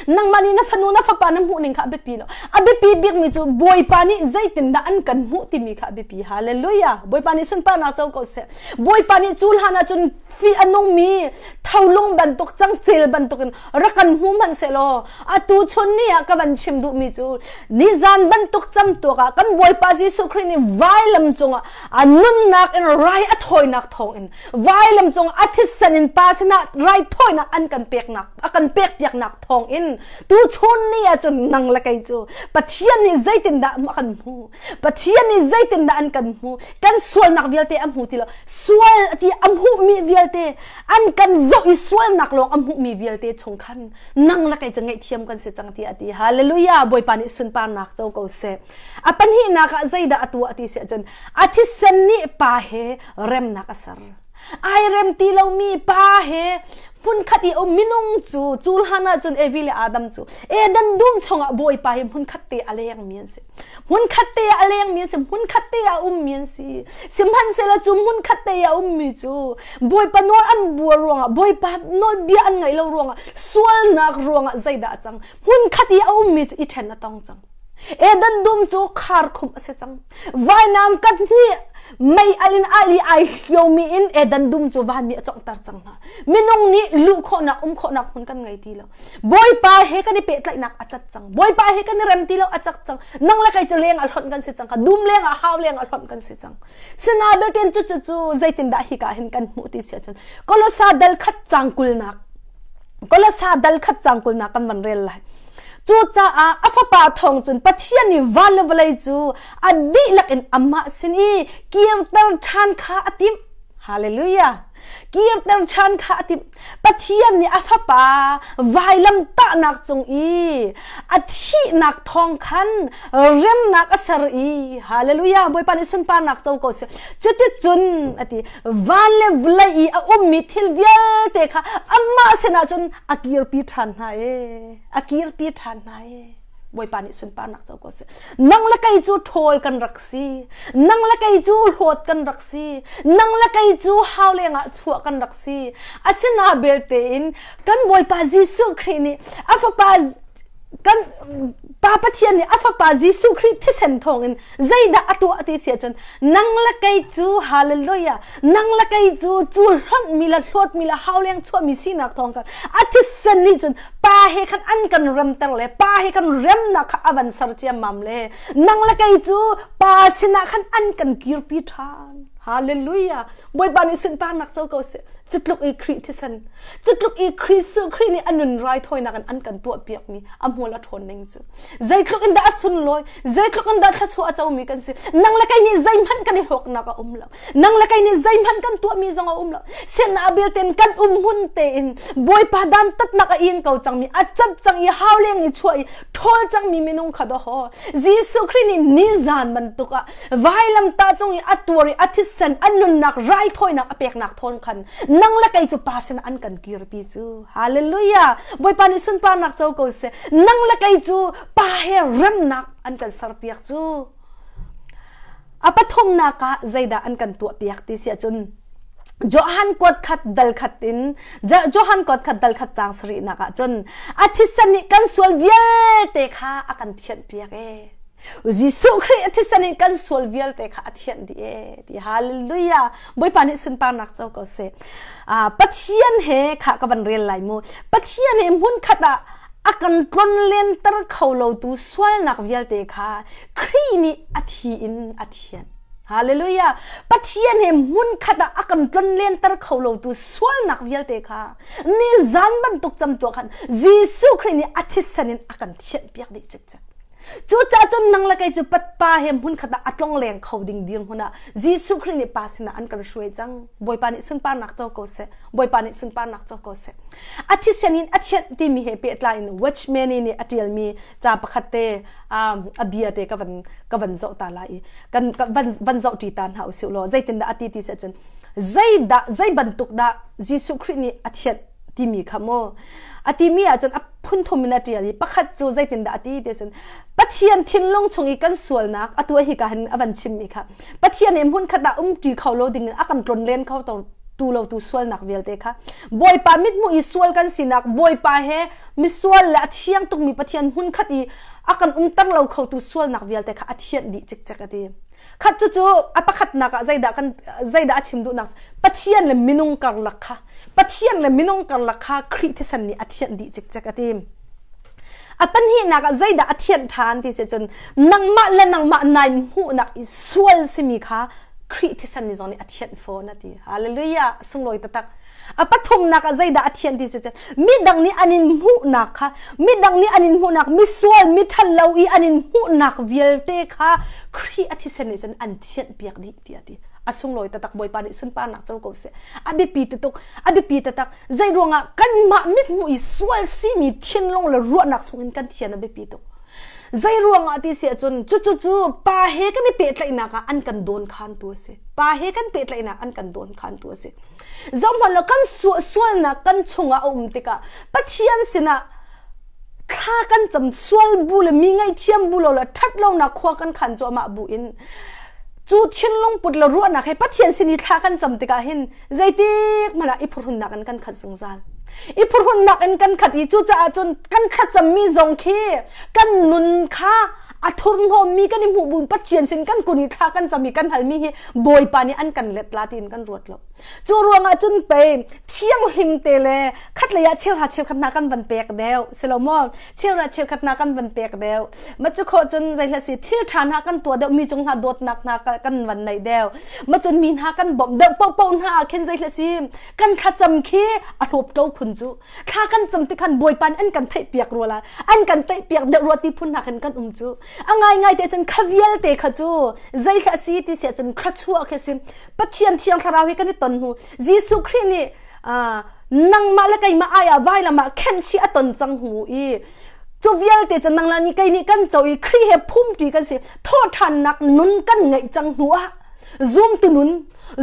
Nangmah nih na fanu na fapa na hmuh ning kha a biapi lo. A biapi bikmi cu Bawipa nih zeitindah an kan hmuh timi kha a biapi. Hallelujah. Bawipa nih sunparnak co ko seh. Bawipa nih cu hlan ah cun Fih a nungmi tholung bantuk cangcel bantukin rak kan hmu hmanh sehlaw atu chun ni ah ka van chim duhmi cu nizan bantuk camtuak ah kan Bawipa Jesuh Khrih nih vailam cungah a nunnak in rai a thawinak thawngin vailam cungah a thisen in Pa sinah raithawinak an kan peknak a kan pekpiaknak thawngin tu chun ni ah cun nang le kei cu Pathian nih zeitindah a kan hmu Pathian nih zeitindah an kan hmu kan sualnak vialte a hmu ti lo sual ti a hmuhmi vialte an kan zoh i sualnak lawng a hmuhmi vialte chung khan nang le kei cu ngaihthiam kan si cang ti a ti. Hallelujah. Bawipa nih sunparnak co ko seh. A pahnihnak ah zeidah a tuah ti si ahcun a thisen nih pa he remnak a ser. Ai rem ti lomi pa he hmunkhat i um minung cu cu hlan ahcun Evi le Adam cu Eden dum chungah Bawipa he hmunkhat te a lengmi an si. Hmunkhat te ah a lengmi an si, hmunkhat te ah a ummi an si. Sihmanhsehlaw cu hmunkhat te ah a ummi cu Bawipa nawl an buar ruangah, Bawipa nawlbia an ngaih lo ruangah, sualnak ruangah zeidah a cang? Hmunkhat i a ummi cu i ṭhen a tong cang. Eden dum cu kharkhumh a si cang. Vainam kat hnih mei al in ali ai hiomi in Eden dum cu vanmi a conghter cang hna. Minung nih luh khawhnak, um khawhnak hmun kan ngei ti lo. Bawipa he kan i pehtlaihnak a cat cang. Bawipa he kan i rem ti lo a cak cang. Nang le kei cu leng ah hlonh kan si cang. Ka dum leng ah hau leng ah hlonh kan si cang. Sina belten cu cu cu zeitindah hika hin kan hmuh ti si ahcun Kolosa dal khat cang kulnak Kolosa dal khat cang kulnak kan van rel lai. Cucaah a fapa thawng cun Pathian nih van le vawlei cu a dihlak in amah sin i kirter ṭhan kha a timh. Hallelujah! Kirter ṭhan kha a timh. Pathian nih a fapa vailam tahnak cung i a thihnak thawng khan remnak a ser i hallelujah Bawipa nih sunparnak co ko seh. Cuticun a ti van le vawlei i a ummi thil vialte kha amah sinah cun a kirpi ṭhan hna e a kirpi ṭhan hna e. Bawipa nih sunparnak co ko seh. Nang le kei cu ṭhawl kan rak si. Nang le kei cu hlawt kan rak si. Nang le kei cu hau lengah chuah kan rak si. Asina belte in kan Bawipa Jesuh Khrih nih a fapa kan Pa Pathian nih a fapa Jesuh Khrih thisen thawngin zeidah a tuah ti si ahcun nang le kei cu hallelujah nang le kei cu cu hlonhmi le hlawtmi le hauleng chuahmi sinak thawng khan a thisen nih cun pa he khan an kan remter le pa he kan remnak kha a van ser ciammam le nang le kei cu pa sinah khan an kan kirpi ṭhan. Hallelujah. Bawipa nih sunparnak co ko seh. Cutluk i Khrih thisen, cutluk i Khrih Khrih nih a nun raithawinak in an kan tuahpiakmi a hmual a ṭhawn ning cu. Zeitluk in dah a sunlawi, zeitluk in dah thluachuah a comi kan si. Nang le kei nih zeihmanh kan i hlawknak a um lo. Nang le kei nih zeihmanh kan tuahmi zong a um lo. Siannak belte kan um hmun tein Bawipa dantatnak a ing ko cangmi, a cat cang i hau leng i chuah i ṭhawl cangmi minung kha dawhaw. Jesuh Khrih nih nizan bantuk ah vailamtah cung i a tuar i a thisen a nunnak raithawinak a peknak thawn khan nang le kei cu pa sinah an kan kirpi cu. Hallelujah. Bawipa nih sunparnak co ko seh. Nang le kei cu pa he remnak an kan serpiak cu. A pathumnak ah zeidah an kan tuahpiak ti si ahcun Johan kuat khat dal khat in Johan kuat khat dal khat caang sarihnak ah cun a thisen nih kan sual vialte kha a kan thianhpiak ee. Jesuh Khrih a thisen in kan sual vialte kha a thianh dih ee ti hallelujah. Bawipa nih sunparnak co ko seh. Pathian he kha ka van rel lai mu. Pathian he hmun khat ah a kan tlonlenter kho lotu sualnak vialte kha Khrih nih a thi in a thianh. Hallelujah. Pathian he hmun khat ah a kan tlonlenter kho lotu sualnak vialte kha nizan bantuk camtuah khan Jesuh Khrih nih a thisen in a kan thianh piak dih cikcek. Cucaah cun nang le kei cu pa he hmun khat ah a tlongleng kho ding dirhmun ah Jesuh Khrih nih Pa sinah an kan hruai cang. Bawipa nih sunparnak co ko seh. Bawipa nih sunparnak co ko seh. A thisen in a thianh timi he pehtlai in Watchman nih a ṭialmi ca pakhat te a bia te ka van ka van zoh ta lai i kan van van zoh ṭi ta hna usih law zeitindah a ti ti si ahcun zeidah zei bantuk dah Jesuh Khrih nih a thianh timi kha mu a timi ahcun a phunthum in a ṭial i pakhat cu zeitindah a ti ti cun Pathian thinlung chung i kan sualnak atu a hika hin a van chimmi kha Pathian he hmunkhat ah umṭi kho lo ding in a kan tlonlen kho tu lo tu sualnak vialte kha Bawipa mithmuh i sual kan sinak Bawipa he misual le a thiang tukmi Pathian hmunkhat i a kan umter lo kho tu sualnak vialte kha a thianh dih cikcek a ti. Khat cucu a pakhatnak ah zeidah kan zeidah a chim duhnak Pathian le minung karlak kha Pathian le minung karlak kha Khrih thisen nih a thianh dih cikcek a ti. A pahnihnak ah zeidah a thianh ṭhan ti si cun nangmah le nangmah nai hmuhnak i sual simi kha Khrih thisen nih zong nih a thianh fawn a ti. Hallelujah! Sunglawi taktak. A pathumnak ah zeidah a thianh ti si cun midang nih an in hmuhnak kha midang nih an in hmuhnak misual miṭhalo i an in hmuhnak vialte kha Khrih a thisen nih cun an thianh piak dih ti a ti. A sunglawi taktak Bawipa nih sunparnak co ko seh. A biapi tutuk, a biapi taktak. Zei ruangah kanmah mithmuh i sual simi thinlung le ruahnak chungin kan thian a biapi tuk. Zei ruangah ti si ahcun cucu cu pa he kan i pehtlaihnak ah an kan dawn khantu a si. Pa he kan pehtlaihnak an kan dawn khantu a si. Zohhmanh law kan sualnak kan chungah a um tikah Pathian sinah thla kan cam sual bu le mi ngaihthiam bu lo le ṭhat lonak khua kan khan cuahmah bu in cu thinlung put le ruahnak he Pathian sin i thla kan cam tikah hin zeitik hmanh ah i phurhunnak in kan khat zungzal. I phurhunnak in kan khat i cucaah cun kan thlacammi zong khi kan nun kha a thurhnawmmi kan i hmuh bu Pathian sin kan kun i thla kan cam i kan halmi hi Bawipa nih an kan let la tiin kan ruat lo. Cu ruangah cun pei thianghlim te le khatlei ah cheuhra cheukhat hna kan van pek deuh si lo maw cheuhra cheukhat hna kan van pek deuh ma cu khawh cun zeihla si thil ṭha hna kan tuah deuh mi cung hna dawtnak hna kan van neih deuh ma cun mi hna kan bawmh deuh paohpaoh hna ah khin zeihla si kan thlacam khi a hlawp to khun cu thla kan cam ti khan Bawipa an kan theih piak rua la an kan theih piak deuh rua ti phun hna khin kan um cu a ngai ngai te cun kha vialte kha cu zeihla si ti sia cun thluachuah khi si Pathian thiang thlarau hi kan i ton hnu Jesuh Khrih nih nangmah le keimah ai ah vailam ah khenchih a ton cang hnu i cu vialte cu nang la ni kei nih kan co i Khrih he phumṭi kan si thawhṭhannak nun kan ngeih cang hnu ah zumtu nun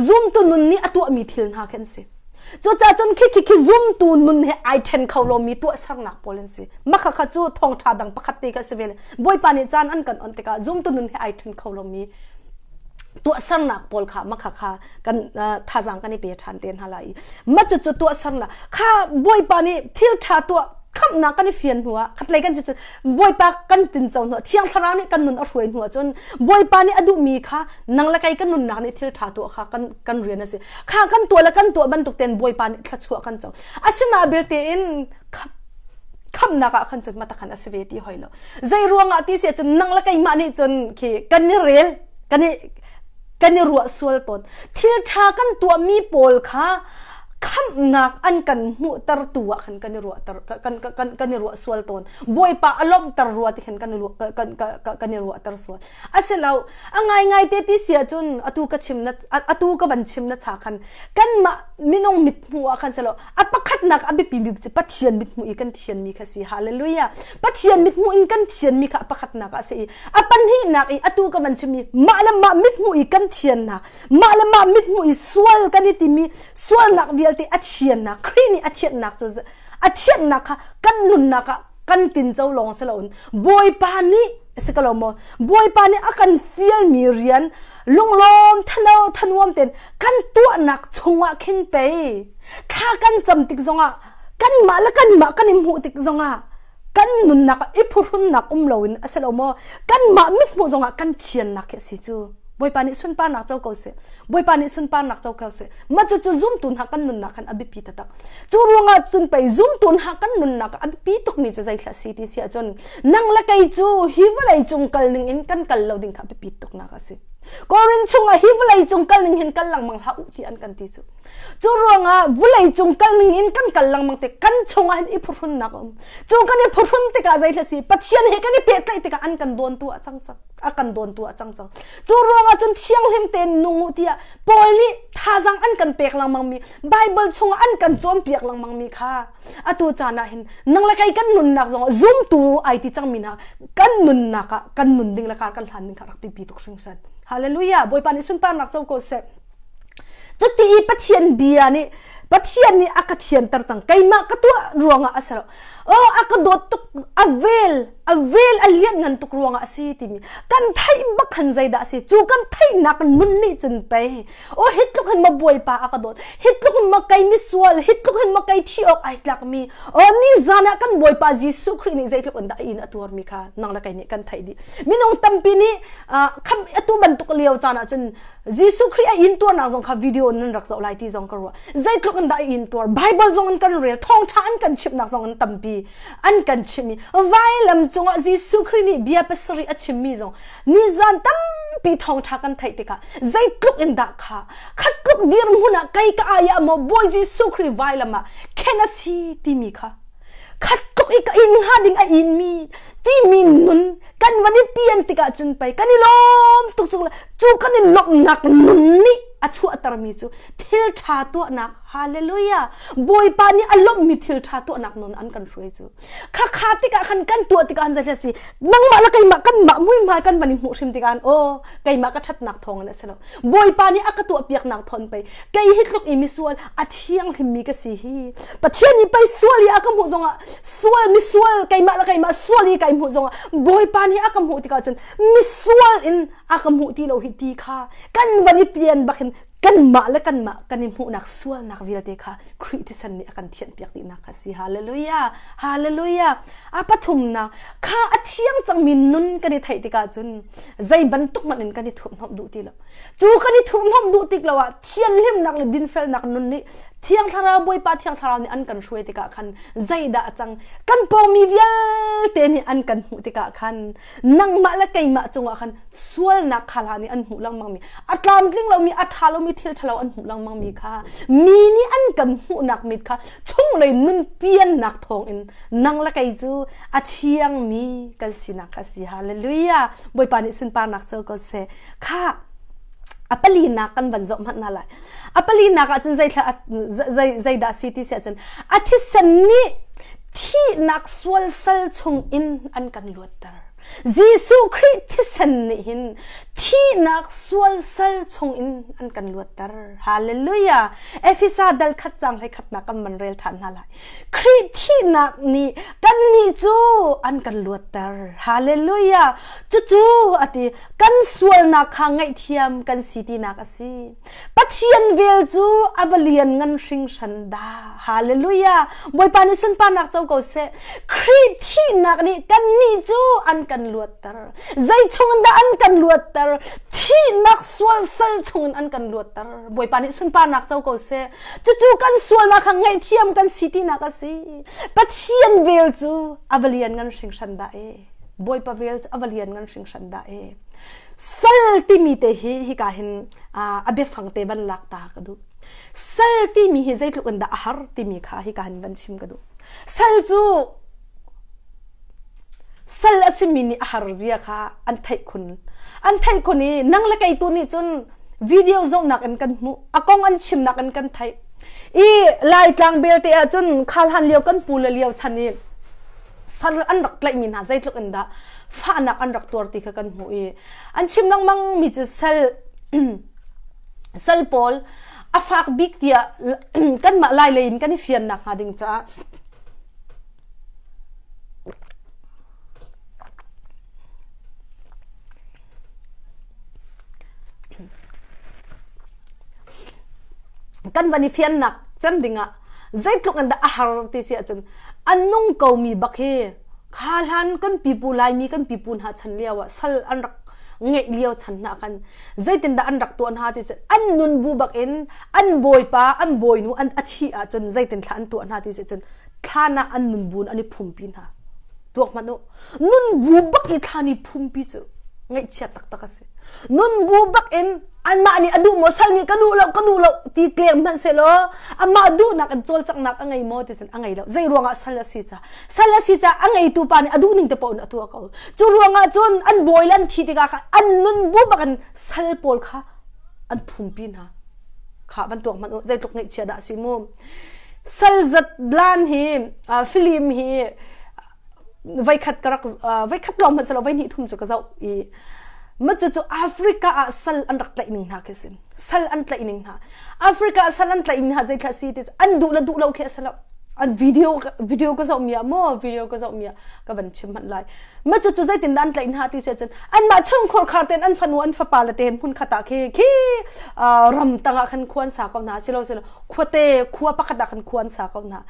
zumtu nun nih a tuahmi thil hna khi an si cucaah cun khi khi khi zumtu nun he ai ṭhen kho lomi tuahsernak pawl an si makha kha cu thawngṭha dang pakhat te kha si ve le Bawipa nih caan an kan on tikah zumtu nun he ai ṭhen kho lomi tuahsernak pawl kha makha kha kan thazaang kan i pe ṭhan te hna lai i mah cucu tuahsernak kha Bawipa nih thil ṭha tuah khamhnak kan i fian hnu ah khatlei kan cu Bawipa kan tinco hnu Thiang Thlarau nih kan nun a hruai hnu ah cun Bawipa nih a duhmi kha nang le kei kan nunnak nih thil ṭha tuah kha kan kan rian a si kha kan tuah le kan tuah bantuk ten Bawipa nih thluachuah kan co asina belte in khamnak ah khan cun matakhan a si ve ti hoi lo zei ruangah ti si cun nang le keimah nih cun khi kan i rel kan i kan i ruah sual tawn thil ṭha kan tuahmi pawl kha khamhnak an kan hmuhtertu ah khan kan i ruahter kan kan kan i ruah sual tawn bawipa a lawmhter rua ti khan kan i kan kan i ruahter sual asilo a ngai ngai te ti sia cun atu ka chim na atu ka van chim na cha khan kanmah minung mithmuh ah khan selo a pakhatnak a biapi mi cu Pathian mithmuh i kan thianmi kha si hallelujah Pathian mithmuh in kan thianmi kha a pakhatnak ah si i a pahnihnak i atu ka van chimmi mah le mah mithmuh i kan thiannak mah le mah mithmuh i sual kan i timi sualnak vialte a thiannak Khrih nih a thiannak cu a thiannak kha kan nunnak ah kan tinco lawng si loin Bawipa nih si ko lo maw Bawipa nih a kan fialmi rian lunglawm thano thanuam ten kan tuahnak chungah khin pei thla kan cam tik zongah kanmah le kanmah kan i hmuh tik zongah kan nunnak i phuhrunnak um loin a si lo maw kanmah mithmuh zongah kan thiannak hi a si cu Bawipa nih sunparnak co ko seh Bawipa nih sunparnak co ko seh mah cucu zumtu hna kan nunnak khan a biapi taktak cu ruangah cun pei zumtu hna kan nunnak a biapi tukmi cu zeithla si ti si ahcun nang le kei cu hi vawlei cung kal ning in kan kal lo ding kha a biapi tuknak a si Korin chungah hi vawlei cung kal ning hin kal lengmang hlah u ti an kan ti cu cu ruangah vawlei cung kal ning in kan kal lengmang te kan chungah hin i phuhrunnak a um cu kan i phuhrun tikah zeithla si Pathian he kan i pehtlaih tikah an kan dawntu a cang cang a kan dawntu a cang cang cu ruangah cun thianghlim tein nung u tiah Paul nih thazang an kan pek lengmang mi Bible chungah an kan cawnpiak lengmang mi kha atu caan ah hin nang le kei kan nunnak zong zumtu ai ti cangmi hna kan nunnak ah kan nun ding le kar kan hlan ding kha rak pipi tuk hringhran hallelujah bawipa nih sunparnak co ko seh cuti i Pathian bia nih Pathian nih a ka thianter cang keimah ka tuah ruangah a si lo. Oh, a ka dawt tuk, a vel, a vel a lian ngan tuk ruangah a si timi kan theih bak khan zeidah a si cu kan theihnak nun nih cun pei oh hi tluk hin ma bawipa a ka dawt hi tluk hin ma kei misual hi tluk hin ma kei thi awk ai tlak mi oh ni zan ah kan bawipa Jesuh Khrih nih zeitluk in dah in a tuar mi kha nang le kei nih kan theih dih minung tampi nih kham atu bantuk lio caan ah cun Jesuh Khrih a in tuarnak zong kha video nan rak zoh lai ti zong ka ruah zeitluk in dah in tuar Bible zong in kan rel thawngtha an kan chimhnak zong in tampi an kan chimh i vailam cungah Jesuh Khrih nih bia pasarih a chimmi zong nizan tampi thawngtha kan theih tikah zeitluk in dah kha khat tluk dirhmun ah kei ka ai ah maw Bawi Jesuh Khrih vailam ah khen a si timi kha khat tluk i ka in hnga ding a in mi timi nun kan van i pian tikah cun pei kan i lawm tuk cu cu kan i lawmhnak nun nih a chuahtermi cu thil ṭha tuahnak hallelujah bawipa nih a lawmhmi thil ṭha tuahnak nun an kan hruai cu khakha tikah khan kan tuah tikah an zei si nangmah le keimah kanmah muihmai kan van i hmuh hrim tikah aw keimah ka ṭhatnak thawng in a si lo Bawipa nih a ka tuahpiaknak thawn pei kei hi tluk i misual a thianghlimmi ka si hi Pathian nih pei sual i a ka hmuh zongah sual misual keimah le keimah sual i kai hmuh zongah Bawipa nih a ka hmuh tikah cun misual in a ka hmuh ti lo hi ti kha kan van i pian bakin kanmah le kanmah kan i hmuhnak sualnak vialte kha Khrih thisen nih a kan thianhpiak dihnak kha si hallelujah hallelujah a pathumnak kha a thiang cangmi nun kan i theih tikah cun zei bantuk hmanh in kan i thurhhnawmh duh ti lo cu kan i thurhhnawmh duh tik lo ah thianhlimnak le dinfelnak nun nih thiang thlarau bawipa thiang thlarau nih an kan hruai tikah khan zeidah a cang kan pawngmi vialte nih an kan hmuh tikah khan nangmah le keimah cungah khan sualnak kha hla nih an hmuh lengmang mi a tlamtling lomi a ṭha lomi thil ṭhalo an hmuh lengmang mi kha mi nih an kan hmuhnak mit kha chunglei nun piannak thawngin nang le kei cu a thiangmi kan sinak kha si hallelujah bawipa nih sunparnak co ko seh kha a palinak kan van zoh hmanh hna lai a palinak ah cun zeithla zei zeidah si ti si ahcun a thisen nih thihnak sual sal chung in an kan luatter Jesuh Khrih thisen nih hin thihnak sual sal chung in an kan luatter hallelujah Efesa dal khat cang hlei khatnak kan van rel ṭhan hna lai Khrih thihnak nih kannih cu an kan luatter. Hallelujah! Cucu ati kan sualnak kha ngaihthiam kan si tinak a si. Pathian vel cu a va lian ngan hringhran dah. Hallelujah! Bawipa nih sunparnak co ko seh. Khrih thihnak nih kannih cu an kan luatter. Zei chungin dah an kan luatter? Thihnak sual sal chungin an kan luatter. Bawipa nih sunparnak co ko seh. Cucu kan sualnak kha ngaihthiam kan si tinak a si. Pathian vel cu a va lian ngan hringhran dah e. Bawipa vel cu a va lian ngan hringhran dah e. Sal timi te hi hika hin a biafang te van lak ta ka duh. Sal timi hi zeitluk in dah a har timi kha hika hin van chim ka duh. Sal cu sal a simi nih a har zia kha an theih khun. An theih khun i nang le kei tu nih cun video zohnak in kan hmuh a kong an chimnak in kan theih i laitlang belte ah cun khalhan lio kan pu le lio chan i sal an rak tlaihmi hna zeitluk in dah fahnak an rak tuar ti kha kan hmuh i an chim lengmang mi cu sal sal pawl a fak bik tiah kanmah lai lei in kan i fiannak hnga ding caah Kan van i fiannak cem dingah zeitluk in dah a har ti si ahcun a nung komi bak hi kha hlan kan pipu Laimi kan pipu hna chan lio ah sal an rak ngeih lio chan hna khan zeitindah an rak tuah hna ti si an nun bu bak in an bawipa an bawinu an a thih ahcun zeitin thla an tuah hna ti si cun thlan ah an nun bu in an i phumpi hna tuak hmanh u nun bu bak i thlan i phumpi cu ngaihchia taktak a si nun bu bak in anmah nih a duh maw sal nih ka duh lo ka duh lo ti kleng hmanh sehlaw amah duhnak in cawlcanghnak a ngei maw ti cun a ngei lo zei ruangah sal a si ca sal a si ca a ngeitu pa nih a duh ning te paoh in a tuah ko cu ruangah cun an bawi le an thi tikah khan an nun bu bak in sal pawl kha an phumpi hna kha van tuak hmanh u zeitluk ngaihchia dah a si mu sal zat lan hi film hi voikhat ka rak voikhat lawng hmanh silo voihnih thum cu ka zoh i ma cu cu Africa ah sal an rak tlaih ning hna khi si sal an tlaih ning hna Africa ah sal an tlaih ning hna zeithla si ti an duh le duh lo khi a si lo. An video video ka zoh mi ah maw video ka zoh mi ah ka van chim hmanh lai. Ma cu cu zeitin dah an tlaih hna ti si ahcun anmah chungkhur khar ten an fanu an fapa le ten hmun khat ah khi khi ram tang ah khan khua an sa ko hna silo silo khuate khua pakhat ah khan khua an sa ko hna.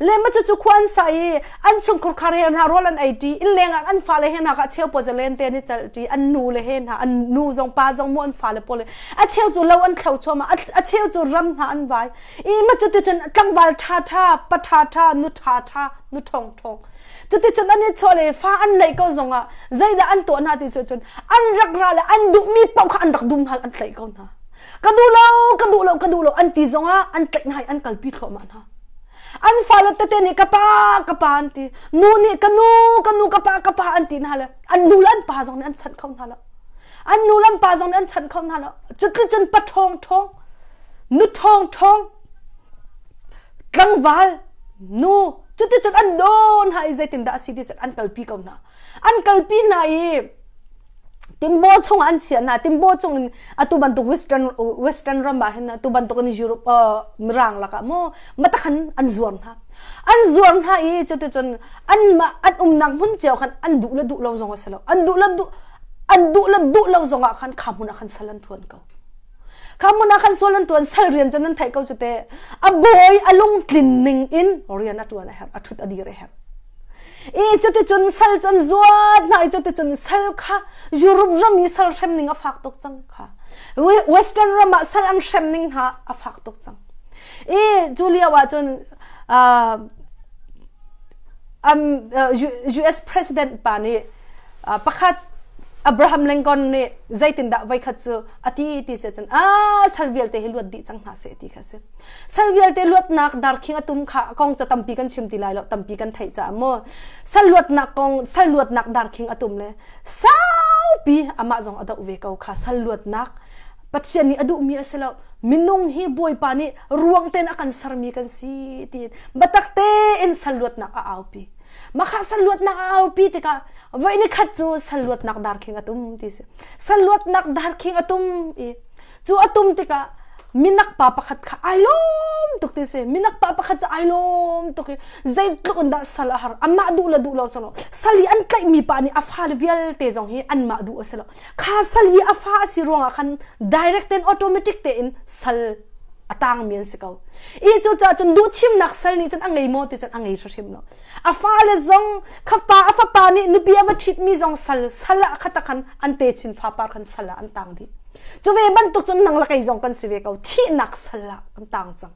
Le ma cu cu khua an sa i an chungkhur khar he hna rawl an ei ṭi inn leng ah an fale he hna kha cheu pawl len te an i celh ṭi an nu le he hna an nu zong pa zong mu an fale pawl a cheu cu lo an thlo chuam a cheu cu ram hna an vai i ma cu ti cun tlangval ṭha ṭha pa ṭha ṭha nu ṭha ṭha nu ṭhawng ṭhawng cuticun an i chawh le fa an neih ko zongah zeidah an tuah hna ti cu cun an rak ra le an duhmi paoh kha an rak dum hna an tlaih ko hna ka duh lo ka duh lo ka duh lo an ti zongah an tlaih hna i an kalpi thluahmah hna an fale tete nih ka pa ka pa an ti nu nih ka nu ka nu ka pa ka pa an ti hna le an nu le an pa zong nih an chanh kho hna lo an nu le an pa zong nih an chanh kho hna lo cuticun pa ṭhawng ṭhawng nu ṭhawng ṭhawng tlangval nu cuticun an dawn hna i zeitindah a si ti an kalpi ko hna an kalpi hna i timbaw chung an chiah hna timbaw chung in atu bantuk western western ram ah hin atu bantuk in Europe mirang lakah maw matakhan an zuar hna an zuar hna i cuticun an mah an umnak hmun cio khan an duh le duh lo zong a si lo an duh le duh an duh le duh lo zong ah khan kha hmun ah khan sal an ṭuan ko Kha hmun ah khan sual an ṭuan sal rian cu nan theih ko cu te. A bawi a lungtlin ning in rian a ṭuan a herh, a ṭhut a dir a herh. I cuticun sal cu an zuat hna i cuticun sal kha Europe ram i sal hrem ning a fak tuk cang kha. Western ram ah sal an hrem ning hna a fak tuk cang. I cu lio ah cun US President pa nih pakhat Abraham Lincoln nih zeitindah voikhat cu a ti ti si cun a sal vialte hi luat dih cang hna seh ti kha si. Sal vialte luatnak darkhing a tum kha kong cu tampi kan chim ti lai lo tampi kan theih caah mu sal luatnak kong sal luatnak darkhing a tum le saupi amah zong a doh ve ko kha sal luatnak Pathian nih a duhmi a si lo minung hi Bawipa nih ruang tein a kan sermi kan si tiin biatak tein sal luatnak a aupi. Makha sal luatnak a aupi tikah voi ni khat cu sal luatnak darkhing a tum ti si. Sal luatnak darkhing a tum i cu a tum tikah minak pa pakhat kha ai lawm tuk ti si. Minak pa pakhat cu ai lawm tuk i zeitluk in dah sal a har. Amah duh le duh lo si lo. Sal i an tlaihmi pa nih a fale vialte zong hi anmah duh a si lo. Kha sal i a fa a si ruangah khan direct in automatic tein sal a tangmi an si ko. I cucaah cun duhthimnak sal nih cun a ngei maw ti cun a ngei hrimhrim lo. A fale zong kha pa a fapa nih nupi a va ṭhitmi zong sal sal ah kha khan an techin fapar khan sal ah an tang dih. Cu ve bantuk cun nang le kei zong kan si ve ko. Thihnak sal ah kan tang cang.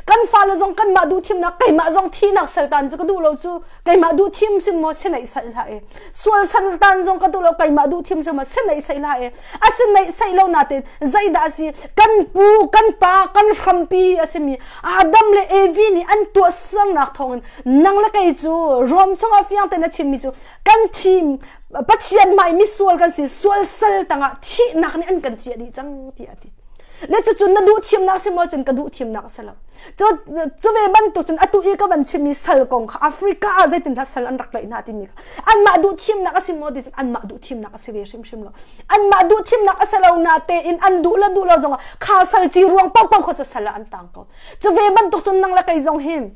Kan fale zong kanmah duhthimnak keimah zong thihnak sal tan cu ka duh lo cu keimah duh thim sim maw sineih saih hlah e sual san tan zong ka duh lo keimah duh thim sim maw sineih saih hlah e a sineih saih lo natin zeidah a si kan pu kan pa kan hrampi a simi Adam le Evi nih an tuahsernak thawngin nang le kei cu Rom chungah fiang tein a chimmi cu kan thim Pathian hmai misual kan si sual sal tangah thihnak nih an kan ciah dih cang tiah a ti le cucu na duh thiamnak si maw cun ka duh thiamnak a si lo cu cu ve bantuk cun atu i ka van chimmi sal kong kha Africa ah zeitin dah sal an rak tlaih hna timi kha anmah duh thiamnak a si maw ti cun anmah duh thiamnak a si ve hrimhrim lo anmah duh thiamnak a si lo na tein an duh le duh lo zongah kha sal ci ruang paohpaoh kha cu sal ah an tang ko cu ve bantuk cun nang le kei zong hin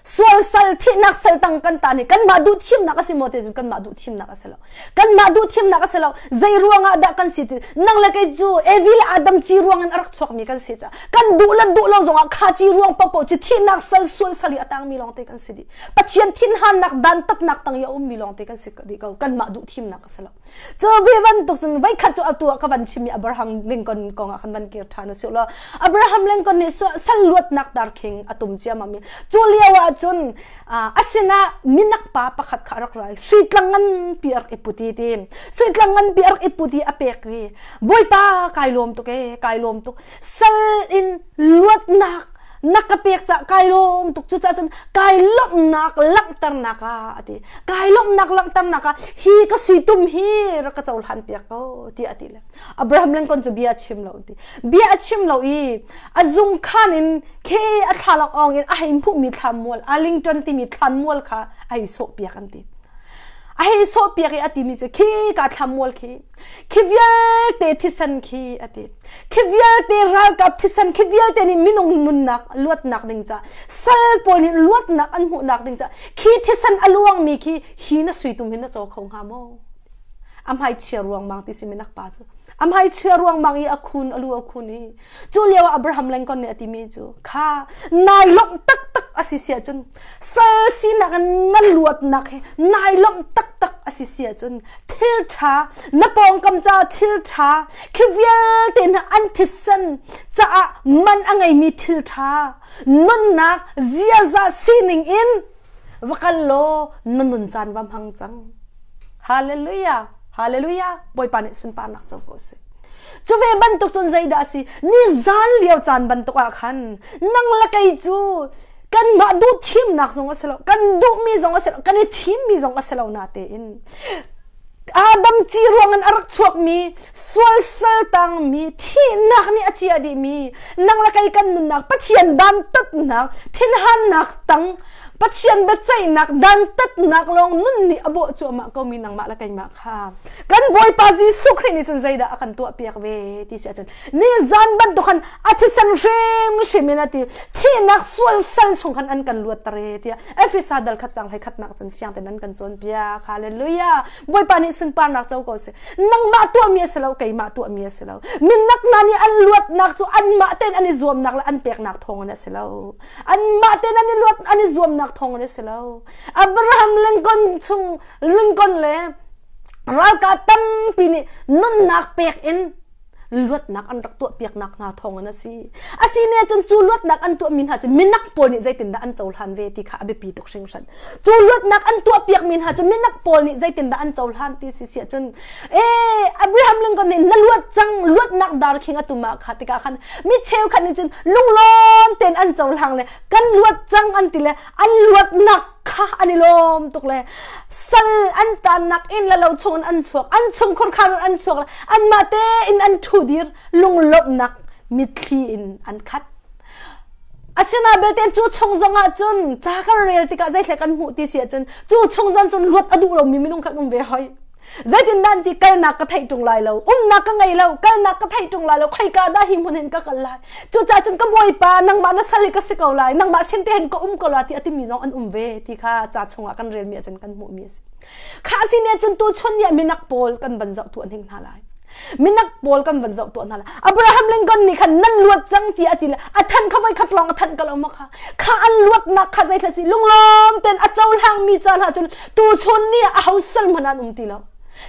sual sal thihnak sal tang kan ta nih kanmah duh thimnak a si maw ti cun kanmah duh thimnak a si lo kanmah duh thimnak a si lo zei ruangah dah kan si ti nang le kei cu Evi le Adam ci ruang in a rak chuakmi kan si caah kan duh le duh lo zongah kha ci ruang paohpaoh ci thihnak sal sual sal i a tangmi lawngte kan si dih Pathian thinhannak dantatnak tang i a ummi lawngte kan si dih ko kanmah duh thimnak a si lo Cu ve bantuk cun voikhat cu atu ah ka van chimmi Abraham Lincoln kong ah khan van kir ṭhan a si law Abraham Lincoln nih sal luatnak darkhing a tum ciammam i cu lio ah cun a sinah minak pa pakhat kha a rak ra i suitlang nganpi a rak i put i ti suitlang nganpi a rak i put i a pek i Bawipa kai lawm tuk ee kai lawm tuk sal in luatnak na ka pek cah kai lawm tuk cucaah cun kai lawmhnak langhternak ah a ti kai lawmhnak langhternak ah hi ka suitum hi rak ka cohlan piak ko tiah a ti le Abraham Lincoln cu bia a chim lo ti bia a chim lo i a zung khan in khe a thlalak ong in a hei hmuhmi thlanmual Arlington timi thlanmual kha a hei sawh piak an ti. A hei sawhpiak i a timi cu khi ka thlamual khi khi vialte thisen khi a ti. Khi vialte ralkap thisen khi vialte nih minung nunnak luatnak ding ca sal pawl nih luatnak an hmuhnak ding ca khi thisen a luangmi khi hi na suitum hin na caw kho hnga maw? A hmai chia ruangmang ti si minak pa cu. A hmai chia ruangmang i a khun a lu a khun i Cu lio ah Abraham Lincoln nih a timi cu kha nai lawmh taktak a si si ahcun sal sinak in na luatnak hi nai lawmh taktak a si si ahcun thil ṭha na pawngkam caah thil ṭha khi vialte hna an thisen caah man a ngeimi thil ṭha nunnak ziaza sining in va kal law na nun caan va hmang cang. Hallelujah! Hallelujah! Bawipa nih sunparnak co ko seh. Cu ve bantuk cun zeidah a si? Ni zan lio caan bantuk ah khan nang le kei cu kanmah duh thimnak zong a si lo, kan duhmi zong a si lo, kan i thimmi zong a si lo na tein Adam ci ruangin a rak chuakmi sual sal tangmi thihnak nih a ciah dihmi nang le kei kan nunnak Pathian dantatnak thinhannak tang Pathian biaceihnak dantatnak lawng nun nih a bawh cuahmah komi nangmah le keimah kha kan Bawipa Jesuh Khrih nih cun zeidah a kan tuahpiak ve ti si ahcun nizan bantuk khan a thisen hrimhrim in a ti thihnak sual sal chung khan an kan luatter e tiah Efesa dal khat cang hlei khatnak cun fiang tein an kan cawnpiak. Hallelujah. Bawipa nih sunparnak co ko seh. Nangmah tuahmi a si lo, keimah tuahmi a si lo. Minak hna nih an luatnak cu anmah tein an i zuamnak le an peknak thawng in a si lo. Anmah tein an i luat an i zuamnak thawng in a si lo. Abraham Lincoln chung Lincoln le ralkap tampi nih nunnak pek in luatnak an rak tuahpiaknak hna thawngin a si. A si ne cun cu luatnak an tuahmi hna cu minak pawl nih zeitindah an cohlan ve ti kha a biapi tuk hringhran. Cu luatnak an tuahpiakmi hna cu minak pawl nih zeitindah an cohlan ti si siah cun ee Abraham Lincoln nih na luat cang luatnak darkhing a tum ah kha tikah khan mi cheukhat nih cun lunglawm tein an cohlang le kan luat cang an ti le an luatnak kha an i lawm tuk le sal an tannak in le lo chung in an chuak an chungkhur khan an chuak le anmah tein an ṭhu dir lunglawmhnak mitthli in an khat. Asina belte cu chung zong ah cun ca kan rel tikah zeihlei kan hmuh ti si ahcun cu chung zong cun luat a duh lomi minung khan um ve hoi. Zeitin dah ti kalnak ka theih ṭung lai lo, umnak ka ngei lo, kalnak ka theih ṭung lai lo, khoika dah hi hmun hin ka kal lai. Cucaah cun ka bawipa nangmah na sal hi ka si ko lai, nangmah sin te hin ka um ko lai ti a timi zong an um ve ti kha ca chungah kan relmi ahcun kan hmuhmi a si. Kha si ne cun tu chun nih minak pawl kan van zoh tuah hning hna lai. Minak pawl kan van zoh tuah hna lai. Abraham Lincoln nih khan nan luat cang ti a ti le a than kha voi khat lawng a thanh ka lo ma kha. Kha an luatnak kha zeithla si lunglawm ten a cohlang mi ca hna cun tu chun ni ah aho sal hmanh an um ti lo.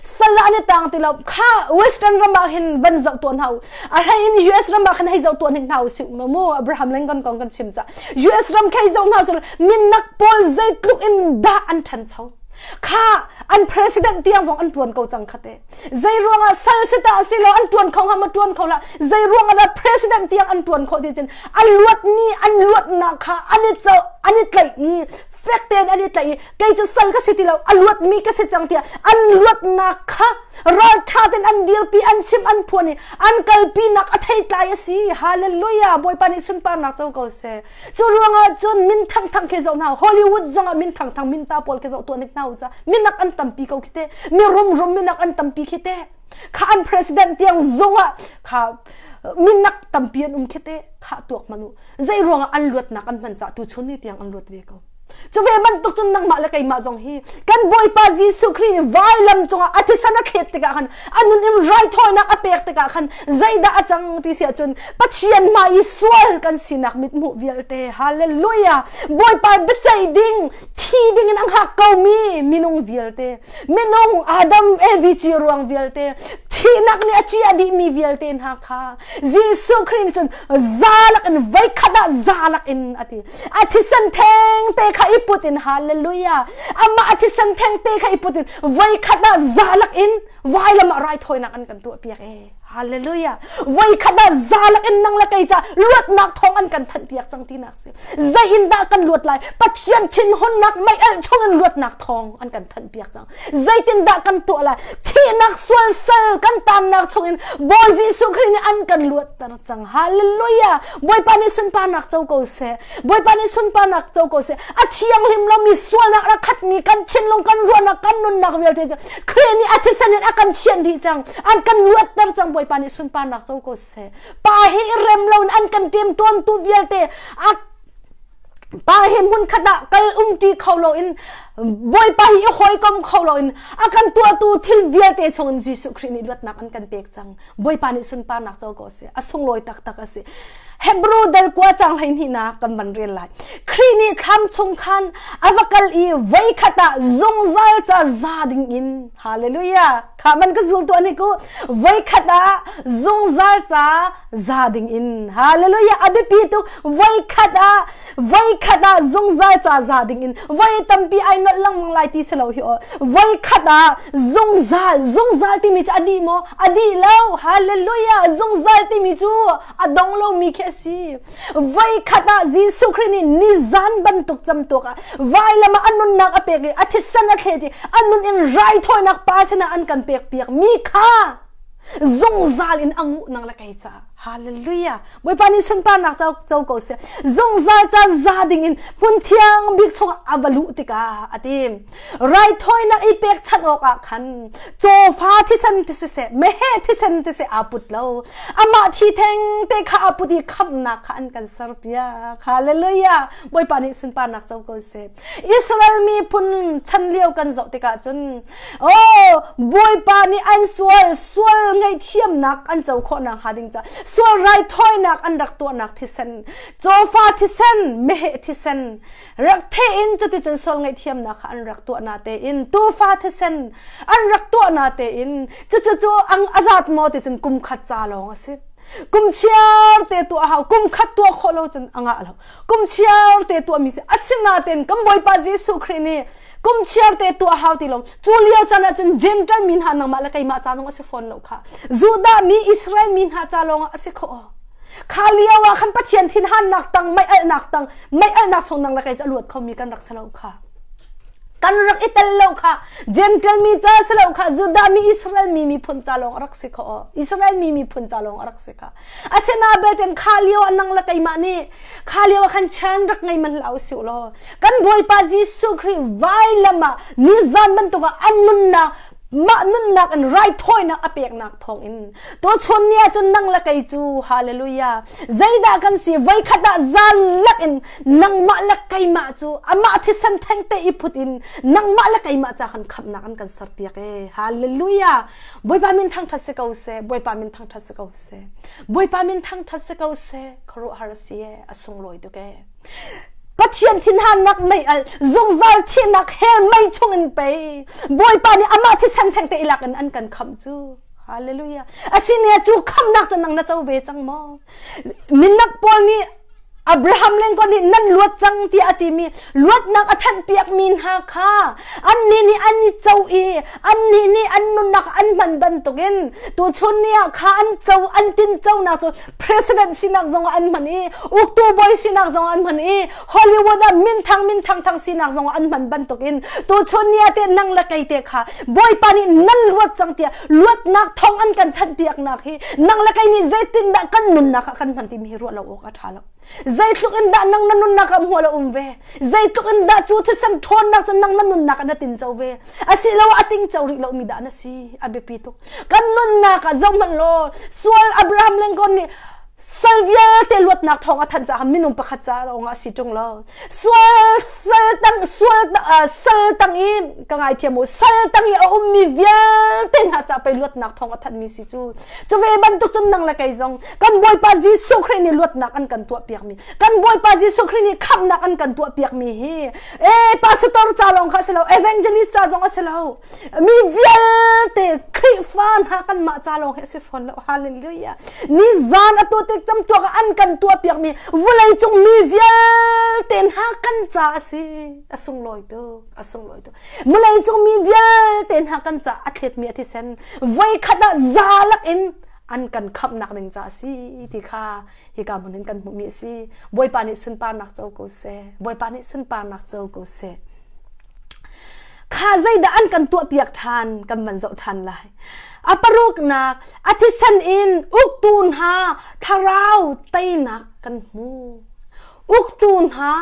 Sal ah an i tang ti lo. Kha Western ram ah hin van zoh tuah hna u. A hlei in US ram ah khan hei zoh tuah hnik hna u si mu Abraham Lincoln kong kan chim ca. US ram khei zoh hna cu minak pawl zeitluk in dah an ṭhancho. Kha an president tiang zong an ṭuan ko cang kha te. Zei ruangah sal si ta si lo an ṭuan kho hnga ma ṭuan kho la. Zei ruangah dah president tiang an ṭuan khawh ti cun an luatmi an luatnak kha an i co an i tlaih i fek tein an i tlaih i kei cu sal ka si ti lo a luatmi ka si cang tiah an luatnak kha ralṭha tein an dirpi an chim an phuan i an kalpinak a theitlai a si hallelujah bawipa nih sunparnak co ko seh cu ruangah cun min thangthang khi zoh hna Hollywood zongah min thangthang min ta pawl khi zoh tuah nik hna u ca minak an tampi ko khi te mi rumrum minak an tampi khi te kha an president tiang zongah kha minak tampi an um khi te kha tuak manu zei ruangah an luatnak an hman ca tu chun ni tiang an luat ve ko Cu ve bantuk cun nangmah le keimah zong hi kan Bawipa Jesuh Khrih nih vailam cungah a thisen a thlet tikah khan a nun in raithawinak a pek tikah khan zeidah a cang ti si ahcun Pathian hmai i sual kan sinak mithmuh vialte hallelujah Bawipa biaceih ding thi ding in a hngak komi minung vialte minung Adam Evi ci ruang vialte thihnak nih a ciah dihmi vialte hna kha Jesuh Khrih nih cun zalak in voikhat ah zalak in a ti a thisen theng te kha i put in hallelujah amah a thisen theng te kha i put in voikhat ah zalak in vailam ah raithawinak an kan tuah piak e. Hallelujah. Voi khat ah zalak in nang le kei ca luatnak thawng an kan thanh piak cang tinak si. Zei in dah kan luat lai? Pathian thinhunnak mei alh chung in luatnak thawng an kan thanh piak cang. Zeitin dah kan tuah lai? Thihnak sual sal kan tannak chung in Bawi Jesuh Khrih nih an kan luatter cang. Hallelujah. Bawipa nih sunparnak co ko seh. Bawipa nih sunparnak co ko seh. A thianghlim lomi sualnak a khatmi kan thinlung, kan ruahnak, kan nunnak vialte cu Khrih nih a thisen in a kan thianh dih cang. An kan luatter cang. Bawipa nih sunparnak co ko seh. Pa hi i rem lo in an kan ṭem ṭawntu vialte a pa he hmun khat ah kal umṭi kho loin Bawipa hi i hawikom kho loin a kan tuahtu thil vialte chungin Jesuh Khrih nih luatnak an kan pek cang. Bawipa nih sunparnak co ko seh. A sunglawi taktak a si. Hebrew dal kua cang 12 nak kan van rel lai. Khrih nih thlam chung khan a va kal i voikhat ah zungzal ca za ding in hallelujah kha man ka zul tuah ni ku voikhat ah zungzal ca za ding in hallelujah a biapi tu voikhat ah voikhat ah zungzal ca za ding in voi tampi ai nolh lengmang lai ti si lo hi o voikhat ah zungzal zungzal timi cu a dih maw a dih lo hallelujah zungzal timi cu a dong lomi khi a si voikhat ah Jesuh Khrih nih nizan bantuk camtuak ah vailam ah a nunnak a pek i a thisen a thlet i a nun in raithawinak pa sinah an kan pek piak mi kha zungzal in a nguh nang le kei caah hallelujah Bawipa nih sunparnak co co ko seh. Zungzal ca za ding in hmun thiang bik chungah a va luh tikah a ti. Raithawinak i pekchanh awkah khan cawfa thisen ti siseh, meheh thisen ti seh aa put lo. Amah thi theng te kha aa put i khamhnak kha an kan serpiak. Hallelujah. Bawipa nih sunparnak co ko seh. Israel miphun chan lio kan zoh tikah cun oh Bawipa nih an sual sual ngaihthiamnak an co khawhnak hnga ding ca sual raithawinak an rak tuahnak thisen cawfa thisen meheh thisen rak the in cuticun sual ngaihthiamnak kha an rak tuah na tein tuufa thisen an rak tuah na tein cucu cu ang azat maw ti cun kum khat ca lawng a si kum chiar te tuah hau kum khat tuah khawh lo cun a ngah lo kum chiar te tuah mi si asinain kan Bawipa Jesuh Khrih nih kum chiar te tuah hau ti lo cu lio chan ah cun Gentile mi hna nangmah le keimah ca zong a si fawn lo kha Judah mi Israel mi hna ca lawng ah a si kho kha lio ah khan Pathian thinhannak tang mei alhnak tang mei alhnak chung nang le kei cu a luat khomi kan rak si lo kha kan rak i tel lo kha Gentile mi ca si lo kha Judah mi Israel mi miphun ca lawng a rak si kho Israel mi miphun ca lawng a rak si kha Asina belten kha lio ah nang le keimah nih kha lio ah khan chan rak ngei man hlah usih law kan Bawipa Jesuh Khrih vailam ah nizan bantuk ah an nunnak mah nunnak in raithawinak a peknak thawng in tuchun ni ah cun nang le kei cu hallelujah zeidah kan si voikhat ah zalak in nangmah le keimah cu amah thisen thengte i phut in nangmah le keimah ca khan khamhnak an kan serpiak e hallelujah Bawipa min thangṭhat si ko seh Bawipa min thangṭhat si ko seh Bawipa min thangṭhat si ko seh khuaruahhar a si e a sunglawi tuk e Pathian thinhannak mei al zungzal thihnak hell mei chung in pei Bawipa nih amah thisen thengte i lak in an kan khamh cu Hallelujah asine cu khamhnak cu nang na co ve cang maw minak pawl nih Abraham Lincoln nih nan luat cang tiah a timi luatnak a thanhpiakmi hna kha annih nih an i co i annih nih an nunnak an hman bantukin tuchun ni ah kha an co an tinconak cu president sinak zong ah an hman i uktu bawi sinak zong ah an hman i Hollywood ah minthang minthang thang sinak zong ah an hman bantukin tuchun ni ah te nang le kei te kha Bawipa nih nan luat cang tiah luatnak thong an kan thanhpiaknak hi nang le kei nih zeitindah kan nunnak ah kan hman timi hi ruah lo awk a ṭha lo zeitluk in dah nang na nunnak ah hmual a um ve zeitluk in dah cu thisen ṭhawnnak cu nang na nunnak ah na tinco ve asiloah a tingco rih lomi dah na si a biapi tuk kan nunnak ah zohhmanh law sual Abraham Lincoln nih sal vialte luatnak thawng a thanh caah minung pakhat ca lawng ah si ṭung lo sual sal tang sual sal tang i ka ngaithiam u sal tang i a ummi vialte hna ca pei luatnak thawng a thanhmi si cu cu ve bantuk cun nang le kei zong kan Bawipa Jesuh Khrih nih luatnak an kan tuah piakmi kan Bawipa Jesuh Khrih nih khamhnak an kan tuah piakmi hi e pastor ca lawng kha a si lo evangelist ca zong a si lo mi vialte Khrihfa hna kanmah ca lawng hi a si fawn lo hallelujah ni zan atu tik camtuak ah an kan tuah piakmi vulei cung mi vialte hna kan ca a si a sunglawi tuk a sunglawi tuk vulei cung mi vialte hna kan ca a thletmi a thisen voi khat ah za lak in An kan khamhnak ding ca a si ti kha hika hmun in kan hmuhmi a si. Bawipa nih sunparnak co ko seh. Bawipa nih sunparnak co ko seh. Kha zeidah an kan tuahpiak ṭhan kan van zoh ṭhan lai. A paruknak a thisen in uktu hna thlarau teinak kan hmu. Uktu hna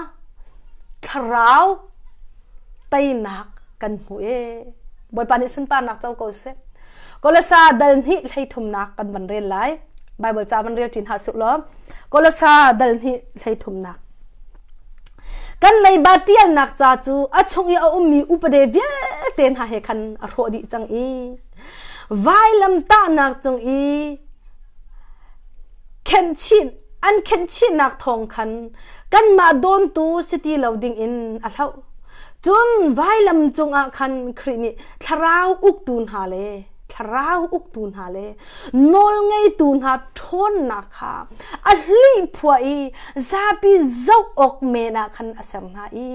thlarau teinak kan hmu ee. Bawipa nih sunparnak co ko seh. Kolosa dal hnih hleithumnak kan van rel lai. Bible ca van rel ṭin hlah suh law. Kolosa dal hnih hleithumnak. Kan leiba ṭialnak ca cu a chung i a ummi upade vialte hna he khan a hrawh dih cang i vailamtahnak cung i khenhchih an khenhchihnak thawng khan kanmah dawntu si ti lo dingin a hloh. Cun vailam cungah khan Khrih nih thlarau uktu hna le thlarau uktu hna le nawlngeitu hna ṭhawnnak kha a hlihphuah i zapi zoh awk men ah khan a ser hna i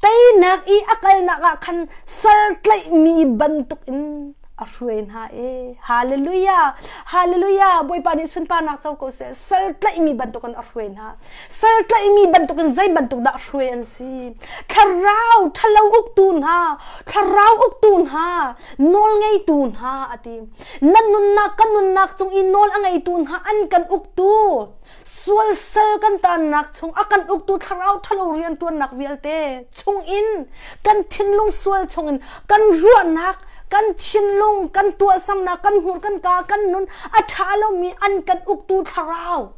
teinak i a kalnak ah khan sal tlaihmi bantukin a hruai hna e. Hallelujah! Hallelujah! Bawipa nih sunparnak co ko seh. Sal tlaihmi bantukin a hruai hna. Sal tlaihmi bantukin zei bantuk dah hruai an si? Thlarau ṭhalo uktu hna, thlarau uktu hna, nawl ngeitu hna a ti. Na nunnak ka nunnak cung i nawl a ngeitu hna an kan uktu. Sual sal kan tannak chung a kan uktu thlarau ṭhalo rianṭuannak vialte chungin kan thinlung sual chungin kan ruahnak kan thinlung kan tuahsernak kan hmur kan ka kan nun a ṭha lomi an kan uktu thlarau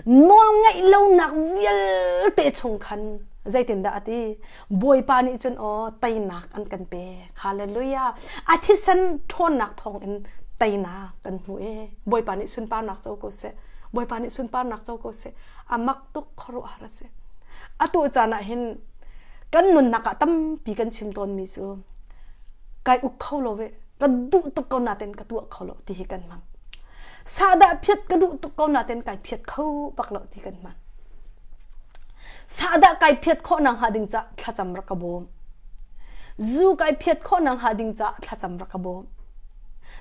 nawl ngeih lonak vialte chung khan zeitindah a ti Bawipa nih cun aw teinak an kan pek hallelujah a thisen ṭhawnnak thawngin teinak kan hmu e Bawipa nih sunparnak co ko seh Bawipa nih sunparnak co ko seh a mak tuk khuaruahhar a si atu caan ah hin kan nunnak ah tampi kan chim tawnmi cu kai uk kho lo ve ka duh tuk ko naten ka tuah kho lo ti hi kan hmang sahdah phiat ka duh tuk ko naten kai phiat kho bak lo ti kan hmang Sahdah kai phiat khawh nak hnga ding cah thlacam rak ka bawm. Zu kai phiat khawh nak hnga ding cah thlacam rak ka bawm.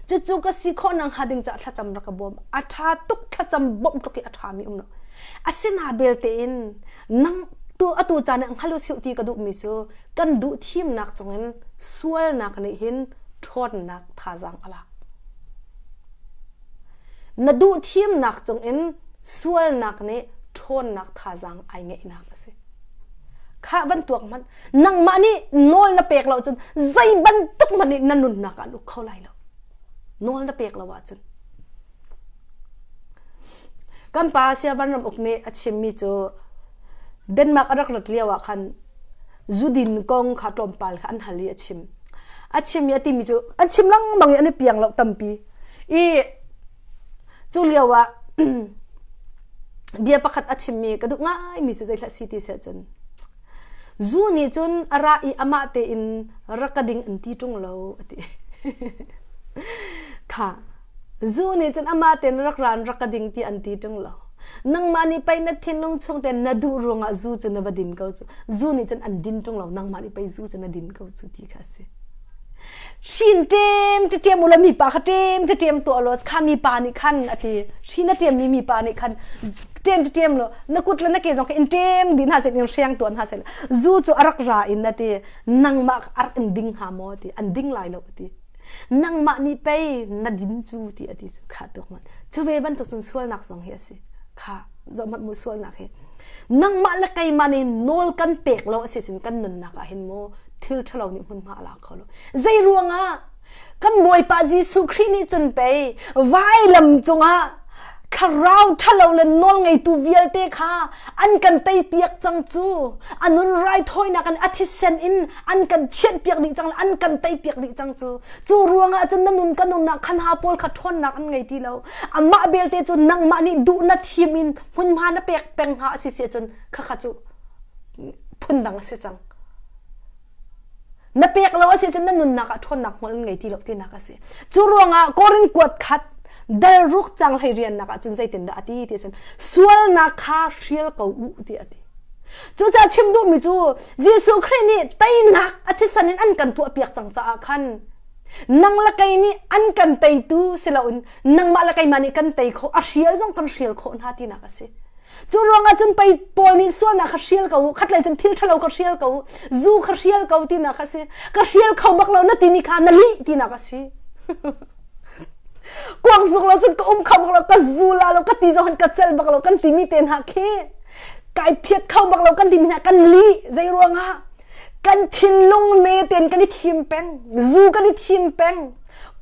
Cucu ka si khawh nak hnga ding cah thlacam rak ka bawm. A ṭha tuk thlacam bawmh tluk i a ṭhami um lo. Asina belte in nang tu atu caan ah hngal usih ti ka duhmi cu kan duh thimnak cungin sualnak nih hin ṭhawnnak thazaang a lak. Na duh thimnak cungin sualnak nih ṭhawnnak thazaang ai ngeihnak a si. Khah van tuak hmanh, nangmah nih nawl na pek lo cun zei bantuk hmanh nih na nunnak ah an uk kho lai lo. Nawl na pek lo ahcun. Kan pa Sia Van Ram Uk nih a chimmi cu Denmark a rak rat lio ah khan zudin kong kha tlawmpal kha an hal i a chim. A chim i a timi cu an chim lengmang i an i piang lo tampi. I cu lio ah bia pakhat a chimmi ka duh ngaimi cu zeihlah si ti siah cun zu nih cun a ra i amah tein rak ka ding an ti ṭung lo a ti. Kha zu nih cun amah tein rak ra in rak ka ding ti an ti ṭung lo. Nangmah nih pei na thinlung chung tein na duh ruangah zu cu na va din ko cu. Zu nih cun an din ṭung lo nangmah nih pei zu cu na din ko cu ti kha a si. Hrin ṭem ṭem ṭem ulaw mipa kha ṭem ṭem tuah law kha mipa nih khan a ti. Hrin a ṭemmi mipa nih khan ṭem ṭem law na kut le na ke zong kha in ṭem dih hna seh in hreng tuah hna seh zu cu a rak ra in a ti. Nangmah a rak in ding hnga maw a ti. An ding lai lo a ti. Nangmah nih pei na din cu ti a ti cu kha tuak hmanh. Cu ve bantuk cun sualnak zong hi a si. Kha zoh hmanh mu sualnak hi. Nangmah le keimah nih nawl kan pek lo a si cun kan nunnak ah hin maw thil ṭhalo nih hmunhma a la kho lo. Zei ruangah kan Bawipa Jesuh Khrih nih cun pei vailam cungah thlarau ṭhalo le nawlngeitu vialte kha an kan teipiak cang cu a nun raithawinak in a thisen in an kan chianhpiak dih cang an kan teipiak dih cang cu cu ruangah cun na nun ka nunnak khan ha pawl kha ṭhawnnak an ngei ti lo amah belte cu nangmah nih duh na thim in hmunhma na pek peng hnga a si si cun khakha cu phundang a si cang na pek lo a si cun na nunnak ah ṭhawnnak hmual an ngei ti lo tinak a si cu ruangah Korin kuat khat dal ruk cang hlei riannak ah cun zeitindah a ti ti a si sualnak kha hrial ko u ti a ti cucaah chim duhmi cu Jesuh Khrih nih teinak a thisen in an kan tuahpiak cang caah khan. Nang le kei nih an kan teitu si loin nangmah le keimah nih kan tei khawh, a hrial zong kan hrial khawh hna tinak a si. Cu ruangah cun pei Paul nih sualnak kha hrial ko u, khatlei cun thil ṭhalo kha hrial ko u, zu kha hrial ko tinak a si. Ka hrial kho bak lo na timi kha na lih tinak a si. Kuak zuk lo cun ka um kho bak lo, ka zu la lo, ka ti zong hin ka celh bak lo kan timi te hna khi kai phiat kho bak lo kan timi hna kan lih. Zei ruangah? Kan thinlung ne tein kan i thim peng, zu kan i thim peng,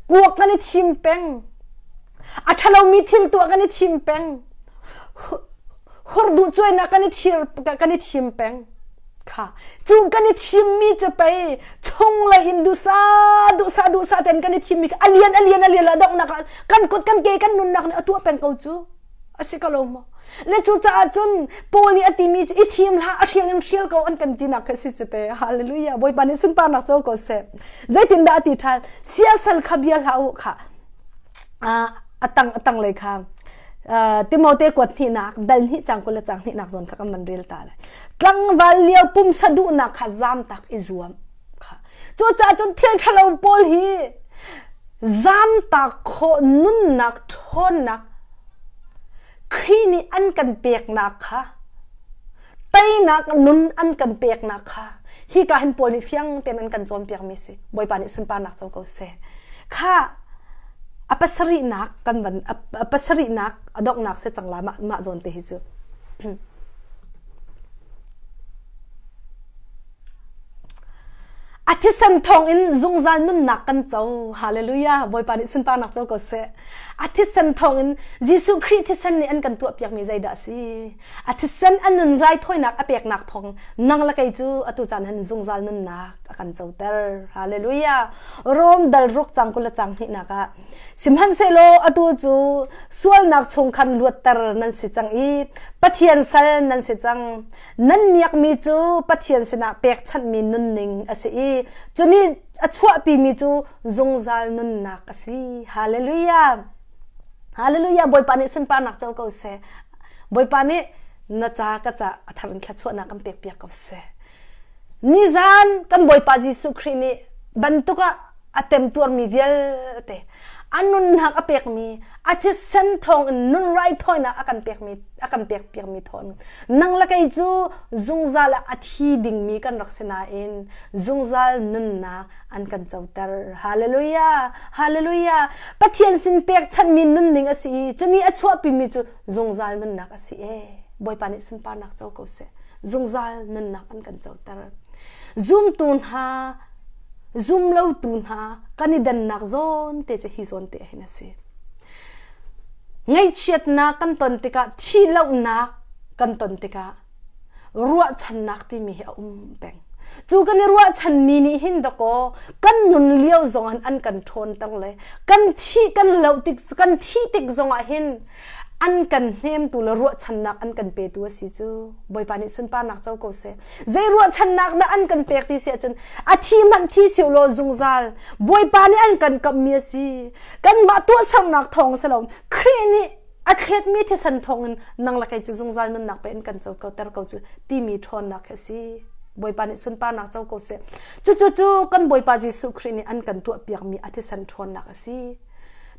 kuak kan i thim peng, a ṭhalomi thil tuah kan i thim peng, hurduh cuainak kan i thir kan i thim peng. Kha cu kan i thimmi cu pei chunglei in duhsa duhsa duhsa ten kan i thimmi a lian a lian a lian a donghnak ah kan kut kan ke kan nunnak nih a tuah peng ko cu. A si ko lo maw? Le cu caah cun Paul nih a timi cu i thim hlah, a hrial in hrial ko an kan tinak kha si cu te. Hallelujah. Bawipa nih sunparnak co ko seh. Zeitindah a ti ṭhan? Siasal kha bia hlah u kha. A tang a tang lei kha Timote kuat hnihnak dal hnih cang kul le cang hnihnak zawn kha kan van rel ta lai. Tlangval lio pumsa duhnak kha zam tak i zuam kha. Cucaah cun thil ṭhalo pawl hi zamtak khawh nunnak ṭhawnnak Khrih nih an kan peknak kha teinak nun an kan peknak kha hika hin Paul nih fiang tein an kan cawnpiakmi si. Bawipa nih sunparnak co ko seh. Kha a pasarihnak kan van a pasarihnak a donghnak si cang la mah mah zawn te hi cu. A thisen thawngin zungzal nunnak kan co. Hallelujah. Bawipa nih sunparnak co ko seh. A thisen thawngin Jesuh Khrih thisen nih an kan tuahpiakmi zeidah a si? A thisen a nun raithawinak a peknak thawng nang le kei cu atu caan hin zungzal nunnak a kan coter. Hallelujah. Rom dal ruk cang 20 le cang hnihnak ah Sihmanhsehlaw atu cu sualnak chung khan luatter nan si cang i Pathian sal nan si cang. Nan miakmi cu Pathian sinah pekchanhmi nunning a si i cu nih a chuahpimi cu zungzal nunnak a si. Hallelujah! Hallelujah! Bawipa nih sunparnak co ko seh. Bawipa nih na ca ka ca a thar in thluachuahnak kan pekpiak ko seh. Nizan kan Bawipa Jesuh Khrih nih bantuk ah a temtuarmi vialte a nunnak a pekmi a thisen thawng in nun raithawinak a kan pekmi a kan pek piakmi thawng nang le kei cu zungzal ah a thi dingmi kan rak si nain zungzal nunnak an kan coter. Hallelujah! Hallelujah! Pathian sin pekchanhmi nunning a si i cuni a chuahpimi cu zungzal nunnak a si e. Bawipa nih sunparnak co ko seh. Zungzal nunnak an kan coter. Zumtu hna zumlotu hna kan i dannak zawn te cu hi zawn te hin a si. Ngaihchiatnak kan ton tikah thihlohnak kan ton tikah ruahchannak timi hi a um peng. Cu kan i ruahchanmi nih hin dakaw kan nun lio zong ah an kan ṭhawnter le kan thih kan loh tik kan thih tik zongah hin an kan hnemtu le ruahchannak an kan petu a si cu. Bawipa nih sunparnak co ko seh. Zei ruahchannak dah an kan pek ti si ahcun a thi hmanh thi si law zungzal Bawipa nih an kan kamhmi a si. Kanmah tuahsernak thawng si lo Khrih nih a thletmi thisen thawngin nang le kei cu zungzal nunnak pe in kan co ko ter ko cu timi ṭhawnnak khi a si. Bawipa nih sunparnak co ko seh. Cucu cu kan Bawipa Jesuh Khrih nih an kan tuahpiakmi a thisen ṭhawnnak a si.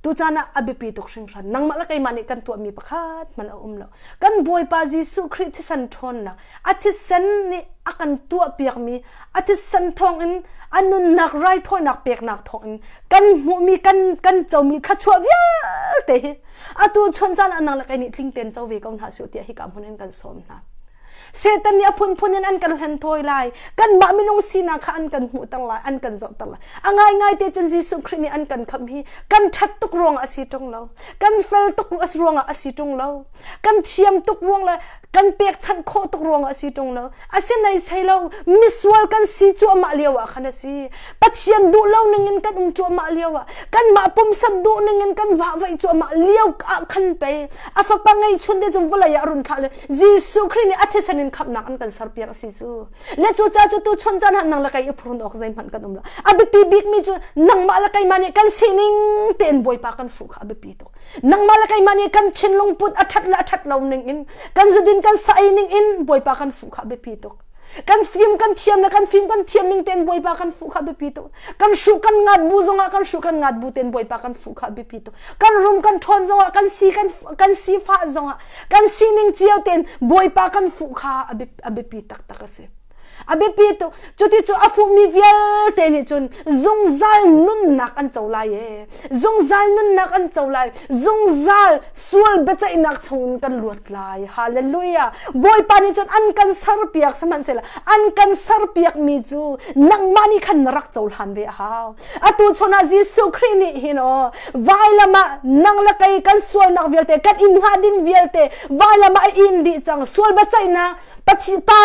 Tucaan ah a biapi tuk hringhran. Nangmah le keimah nih kan tuahmi pakhat hmanh a um lo. Kan Bawipa Jesuh Khrih thisen ṭhawnnak, a thisen nih a kan tuahpiakmi, a thisen thawngin a nunnak raithawinak peknak thawngin kan hmuhmi kan kan comi thluachuah vialte hi atu chun caan ah nang le kei nih tling tein co ve ko hna sih tiah hika hmun in kan sawm hna. Satan nih a phunphun in an kan hlen thawi lai. Kanmah minung sinak kha an kan hmuhter lai, an kan zohter lai. A ngaingai te cun Jesuh Khrih nih an kan khamh hi kan ṭhat tuk ruangah a si ṭung lo. Kan fel tuk ruangah a si ṭung lo. Kan thiam tuk ruang le kan pekchanh khawh tuk ruangah a si ṭung lo. A si nei sei lo. Misual kan si cuahmah lio ah khan a si. Pathian duh lo ning in kan um cuahmah lio ah kanmah pumsa duh ning in kan vahvaih cuahmah lio ah khan pei a fapa ngeihchun te cu vawlei ah run thlah le Jesuh Khrih nih a thisen in khamhnak an kan serpiak a si cu. Le cucaah cu tu chun caan ah nang le kei i phurun awk zeihmanh kan um lo. A biapi bikmi cu nangmah le keimah nih kan sining tein Bawipa kan fuh kha a biapi tuk. Nangmah le keimah nih kan thinlung put a ṭhat le a ṭhat lo ning in kan zudin kan sa ei ning in Bawipa kan fuh kha a biapi tuk. Kan fim kan thiam le kan fim kan thiam ning ten Bawipa kan fuh kha biapi tuk. Kan hruh kan ngat bu zongah kan hruh kan ngat bu ten Bawipa kan fuh kha biapi tuk. Kan rum kan ṭhawn zongah kan si kan kan sifah zongah kan sining cio ten Bawipa kan fuh kha a biapi taktak a si. A biapi tuk. Cuti cu a fuhmi vialte nih cun zungzal nunnak an co lai e. Zungzal nunnak an co lai. Zungzal sual biaceihnak chungin kan luat lai. Hallelujah. Bawipa nih cun an kan serpiak sihmanhsehlaw an kan serpiak mi cu nangmah nih khan na rak cohlan ve a hau. Atu chun ah Jesuh Khrih nih hin aw vailam ah nang le kei kan sualnak vialte kan in hnga ding vialte vailam ah a in dih cang. Sual biaceihnak Pa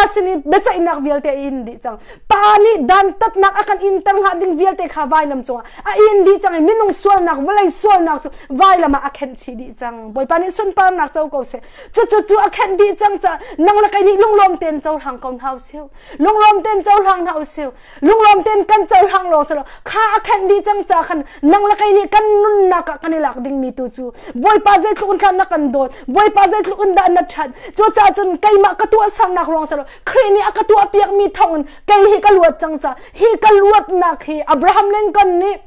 sin i biaceihnak vialte a in dih cang. Pa nih dantatnak a kan inter hnga ding vialte kha vailam cungah a in dih cang i minung sualnak vawlei sualnak cu vailam ah a khenh chih dih cang. Bawipa nih sunparnak co ko seh. Cucu cu a khenh dih cang caah nang le kei nih lunglawm tein cohlang ko hna usih. Lunglawm tein cohlang hna usih. Lunglawm tein kan cohlang law selaw kha a khenh dih cang ca khan nang le kei nih kan nunnak ah kan i lak dingmi tu cu Bawipa zeitluk in khan na kan dawt Bawipa zeitluk in dah na ṭhat cucaah cun keimah ka tuahsernak ruang selaw Khrih nih a ka tuahpiakmi thawngin kei hi ka luat cang ca hi ka luatnak hi Abraham Lincoln nih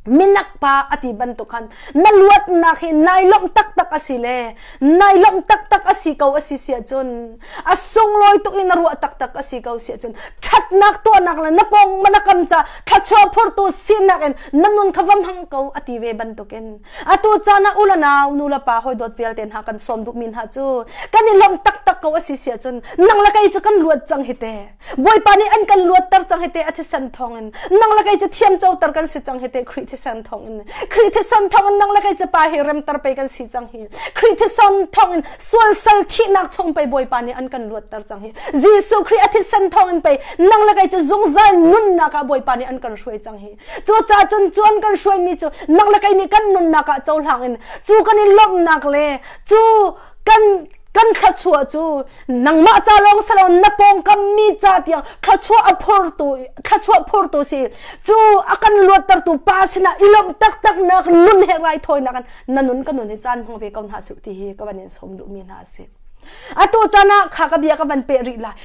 minak pa a ti bantuk khan na luatnak hi nai lawmh taktak a si le nai lawmh taktak a si ko a si si ahcun a sunglawi tuk in na ruah taktak a si ko si ahcun ṭhatnak tuahnak le na pawng na kam ca thluachuah phurtu sinak in na nun kha va hmang ko a ti ve bantukin atu caan ah u le nau nu le pa hawi dawt vialte hna kan sawm duhmi hna cu kan i lawmh taktak ko a si si ahcun nang le kei cu kan luat cang hi te Bawipa nih an kan luatter cang hi te a thisen thawngin nang le kei cu thiam coter kan si cang hi te Khrih thisen thawngin Khrih thisen thawngin nang le kei cu pa hi remter pei kan si cang hi Khrih thisen thawngin sual sal thihnak chung pei Bawipa nih an kan luatter cang hi Jesuh Khrih a thisen thawngin pei nang le kei cu zungzal nunnak ah Bawipa nih an kan hruai cang hi cucaah cun cu an kan hruaimi cu nang le kei nih kan nunnak ah cohlang in cu kan i lawmhnak le cu kan kan thluachuah cu nangmah ca lawng si lo na pawngkam mi ca tiang thluachuah a phurtu thluachuah phurtu si cu a kan luattertu pa sinah i lawmh taktaknak nun he raithawinak in na nun ka nun hi caan hmang ve ko hna su ti hi ka van in sawm duhmi hna a si atu caan ah kha ka bia ka van peh rih lai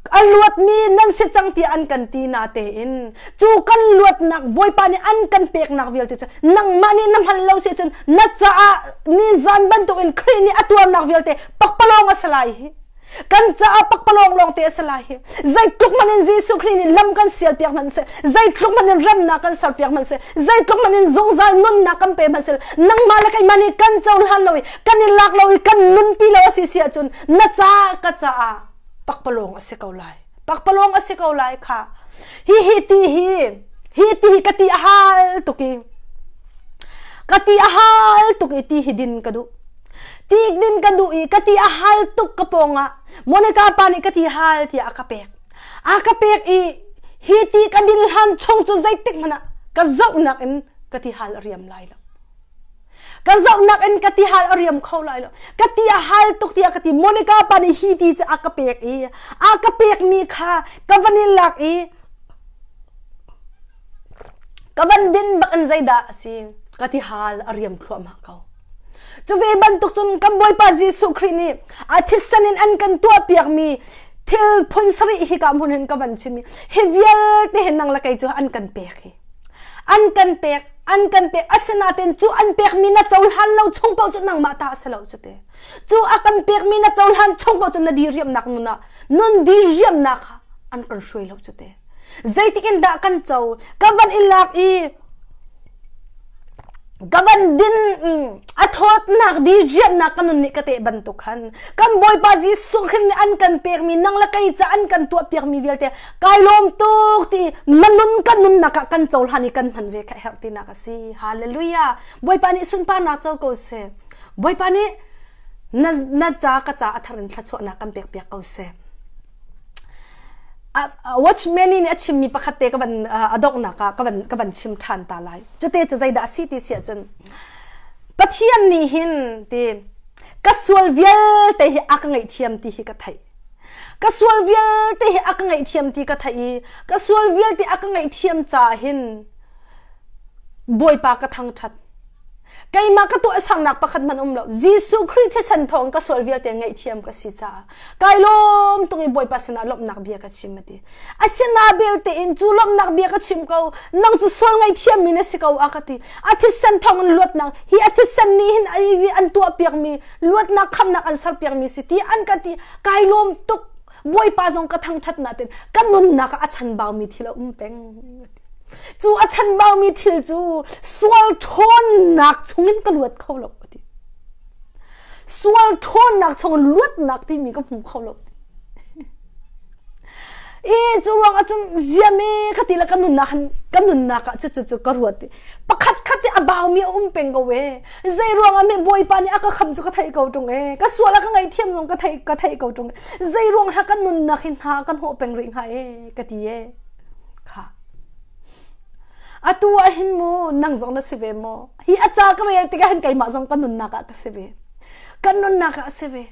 a luatmi nan si cang tiah an kan ti na tein cu kan luatnak Bawipa nih an kan peknak vialte cu nangmah nih na hman lo si cun na caah nizan bantukin Khrih nih a tuarnak vialte pakpalawng a si lai hi kan caah pakpalawng lawng te a si lai hi zeitluk hmanh in Jesuh Khrih nih lam kan sial piak hmanh seh zeitluk hmanh in remnak kan ser piak hmanh seh zeitluk hmanh in zungzal nunnak kan pe hmanh seh nangmah le keimah nih kan cohlan lo i kan i lak lo i kan nunpi lo a si si ahcun na caah ka caah pakpalawng a si ko lai pakpalawng a si ko lai kha hi hi ti hi hi ti hi ka ti a hal tuk i ka ti a hal tuk i ti hi din ka duh ti din ka duh i ka ti a hal tuk ka pawng ah Monica pa nih ka ti hal tiah a ka pek a ka pek i hi ti ka din hlan chung cu zeitik hmanh ah ka zohnak in ka ti hal a riam lai lo Ka zohnak in ka ti hal a riam kho lai lo. Ka ti a hal tuk tiah ka ti. Monica pa nih hi ti cu a ka pek i a ka pekmi kha ka van in lak i ka van din bak in zeidah a si ka ti hal a riam thluahmah ko. Cu ve bantuk cun kan Bawipa Jesuh Khrih nih a thisen in an kan tuahpiakmi thil phun sarih hi ka hmun hin ka van chim i hi vialte hin nang le kei cu an kan pek hi. An kan pek an kan pek asinain cu an pekmi na cohlan lo chung paoh cu nangmah ta a si lo cu te cu a kan pekmi na cohlan chung paoh cu na diriamnak nun ah nun diriamnak kha an kan hruai lo cu te zeitik in dah kan co ka van i lak i ka van din a thawtnak diriamnak ka nun nih ka teh bantuk khan kan Bawipa Jesuh Khrih nih an kan pekmi nang le kei ca an kan tuah piakmi vialte kai lawm tuk ti na nun kan nunnak ah kan cohlan i kan hman ve kha herh tinak a si hallelujah bawipa nih sunparnak co ko seh bawipa nih na na ca ka ca a thar in thluachuahnak kan pek piak ko seh watchman nih a chimmi pakhat te ka van a donghnak ah ka van ka van chim ṭhan ta lai cute cu zeidah a si ti si ahcun Pathian nih hin ti ka sual vialte hi a ka ngaihthiam ti hi ka theih Ka sual vialte hi a ka ngaihthiam ti ka theih i ka sual vialte a ka ngaihthiam caah hin Bawipa ka thangṭhat. Keimah ka tuahsernak pakhat hmanh um lo. Jesuh Khrih thisen thawng ka sual vialte ngaihthiam ka si caah kai lawm tung i Bawipa sinah lawmhnak bia ka chim a ti. Asina belte in cu lawmhnak bia ka chim ko, nang cu sual ngaihthiam mi na si ko a ka ti. A thisen thawng in luatnak, hi a thisen nih hin an tuahpiak mi luatnak khamnak an serpiak mi si ti an ka ti. Kai lawm tuk. Bawipa zong ka thangṭhat natin ka nunnak ah a chanbau mi thil a um peng. Cu a chanbaumi thil cu sual ṭhawnnak chungin ka luat kho lo ka ti. Sual ṭhawnnak chungin luatnak timi ka hmu kho lo. E cu ruang ahcun ziame ka ti le ka nunnak han ka nunnak ah cu cu cu ka ruat i pakhat khat i a baumi a um peng ko e zei ruang ah me bawipa nih a ka kham cu ka theih ko ṭung e ka sual a ka ngaihthiam zong ka theih ka theih ko ṭung e zei ruang ha ka nunnak hi hna kan hawh peng rih hnga e ka ti e Kha. Atu ah hin mu nang zong na si ve maw? Hi a ca ka rel tikah hin keimah zong ka nunnak ah ka si ve. Kan nunnak ah a si ve.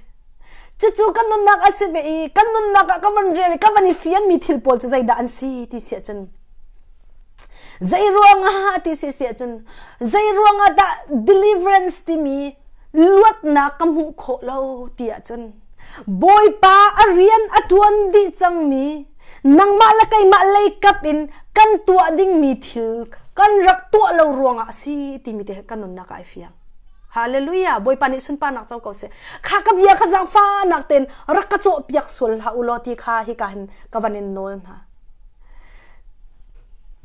Cucu kan nunnak a si ve i kan nunnak ah ka van rel i ka van i fianmi thil pawl cu zeidah an si ti si ahcun zei ruangah ti si si ahcun zei ruangah dah deliverance timi luatnak ka hmuh khawh lo ti ahcun Bawipa a rian a ṭuan dih cangmi nangmah le keimah leikap in kan tuah dingmi thil kan rak tuah lo ruangah a si timi te kan nunnak ah ai fiang. Hallelujah! Bawipa nih sunparnak co ko seh. Kha ka bia kha zaangfahnak tein rak ka cawhpiak sual hlah u law ti kha hika hin ka van in nawl hna.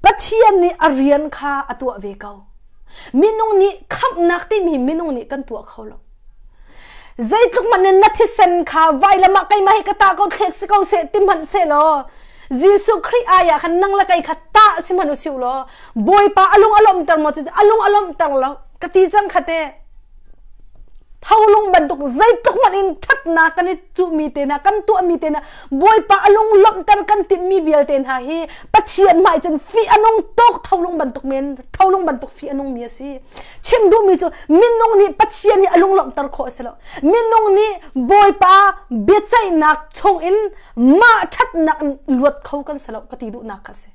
Pathian nih a rian kha a tuah ve ko. Minung nih khamhnak timi minung nih kan tuah kho lo. Zeitluk hmanh in na thisen kha vailam ah keimah hi ka ta ko thlet si ko seh ti hmanh seh law Jesuh Khrih ai ah khan nang le kei kha tah si hmanh usih law Bawipa a lung a lawmhter maw cu a lung a lawmhter lo ka ti cang kha te tholung bantuk zeitluk hmanh in ṭhatnak kan i cuhmi te hna kan tuahmi te hna Bawipa a lung lawmhter kan timhmi vialte hna hi Pathian hmai cun fih a nung tuk tholung bantuk men tholung bantuk fih a nungmi a si Chim duhmi cu minung nih Pathian hi a lunglawmhter khawh a si lo. Minung nih Bawipa biaceihnak chungin mah ṭhatnak in luat kho kan si lo ka ti duhnak kha a si.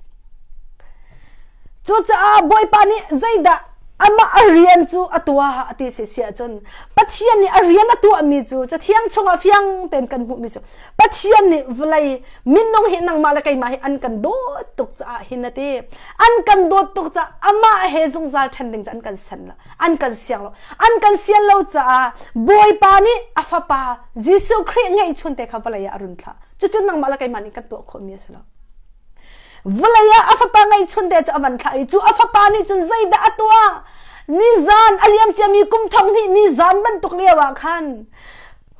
Cucaah Bawipa nih zeidah amah a rian cu a tuah a ti si si ahcun Pathian nih a rian a tuahmi cu Cathiang chungah fiang tein kan hmuhmi cu Pathian nih vawlei minung hi nangmah le keimah hi an kan dawt tuk caah hin a ti an kan dawt tuk caah amah he zungzal ṭhen ding cu an kan sen lo an kan siang lo an kan sian lo caah Bawipa nih a fapa Jesuh Khrih ngeihchun te kha vawlei ah a run thlah cucu nangmah le keimah nih kan tuah khawhmi a si lo vawlei ah a fapa ngeihchun te cu a van thlah i cu a fapa nih cun zeidah a tuah nizan a liam ciami kum thong hnih nizan bantuk lio ah khan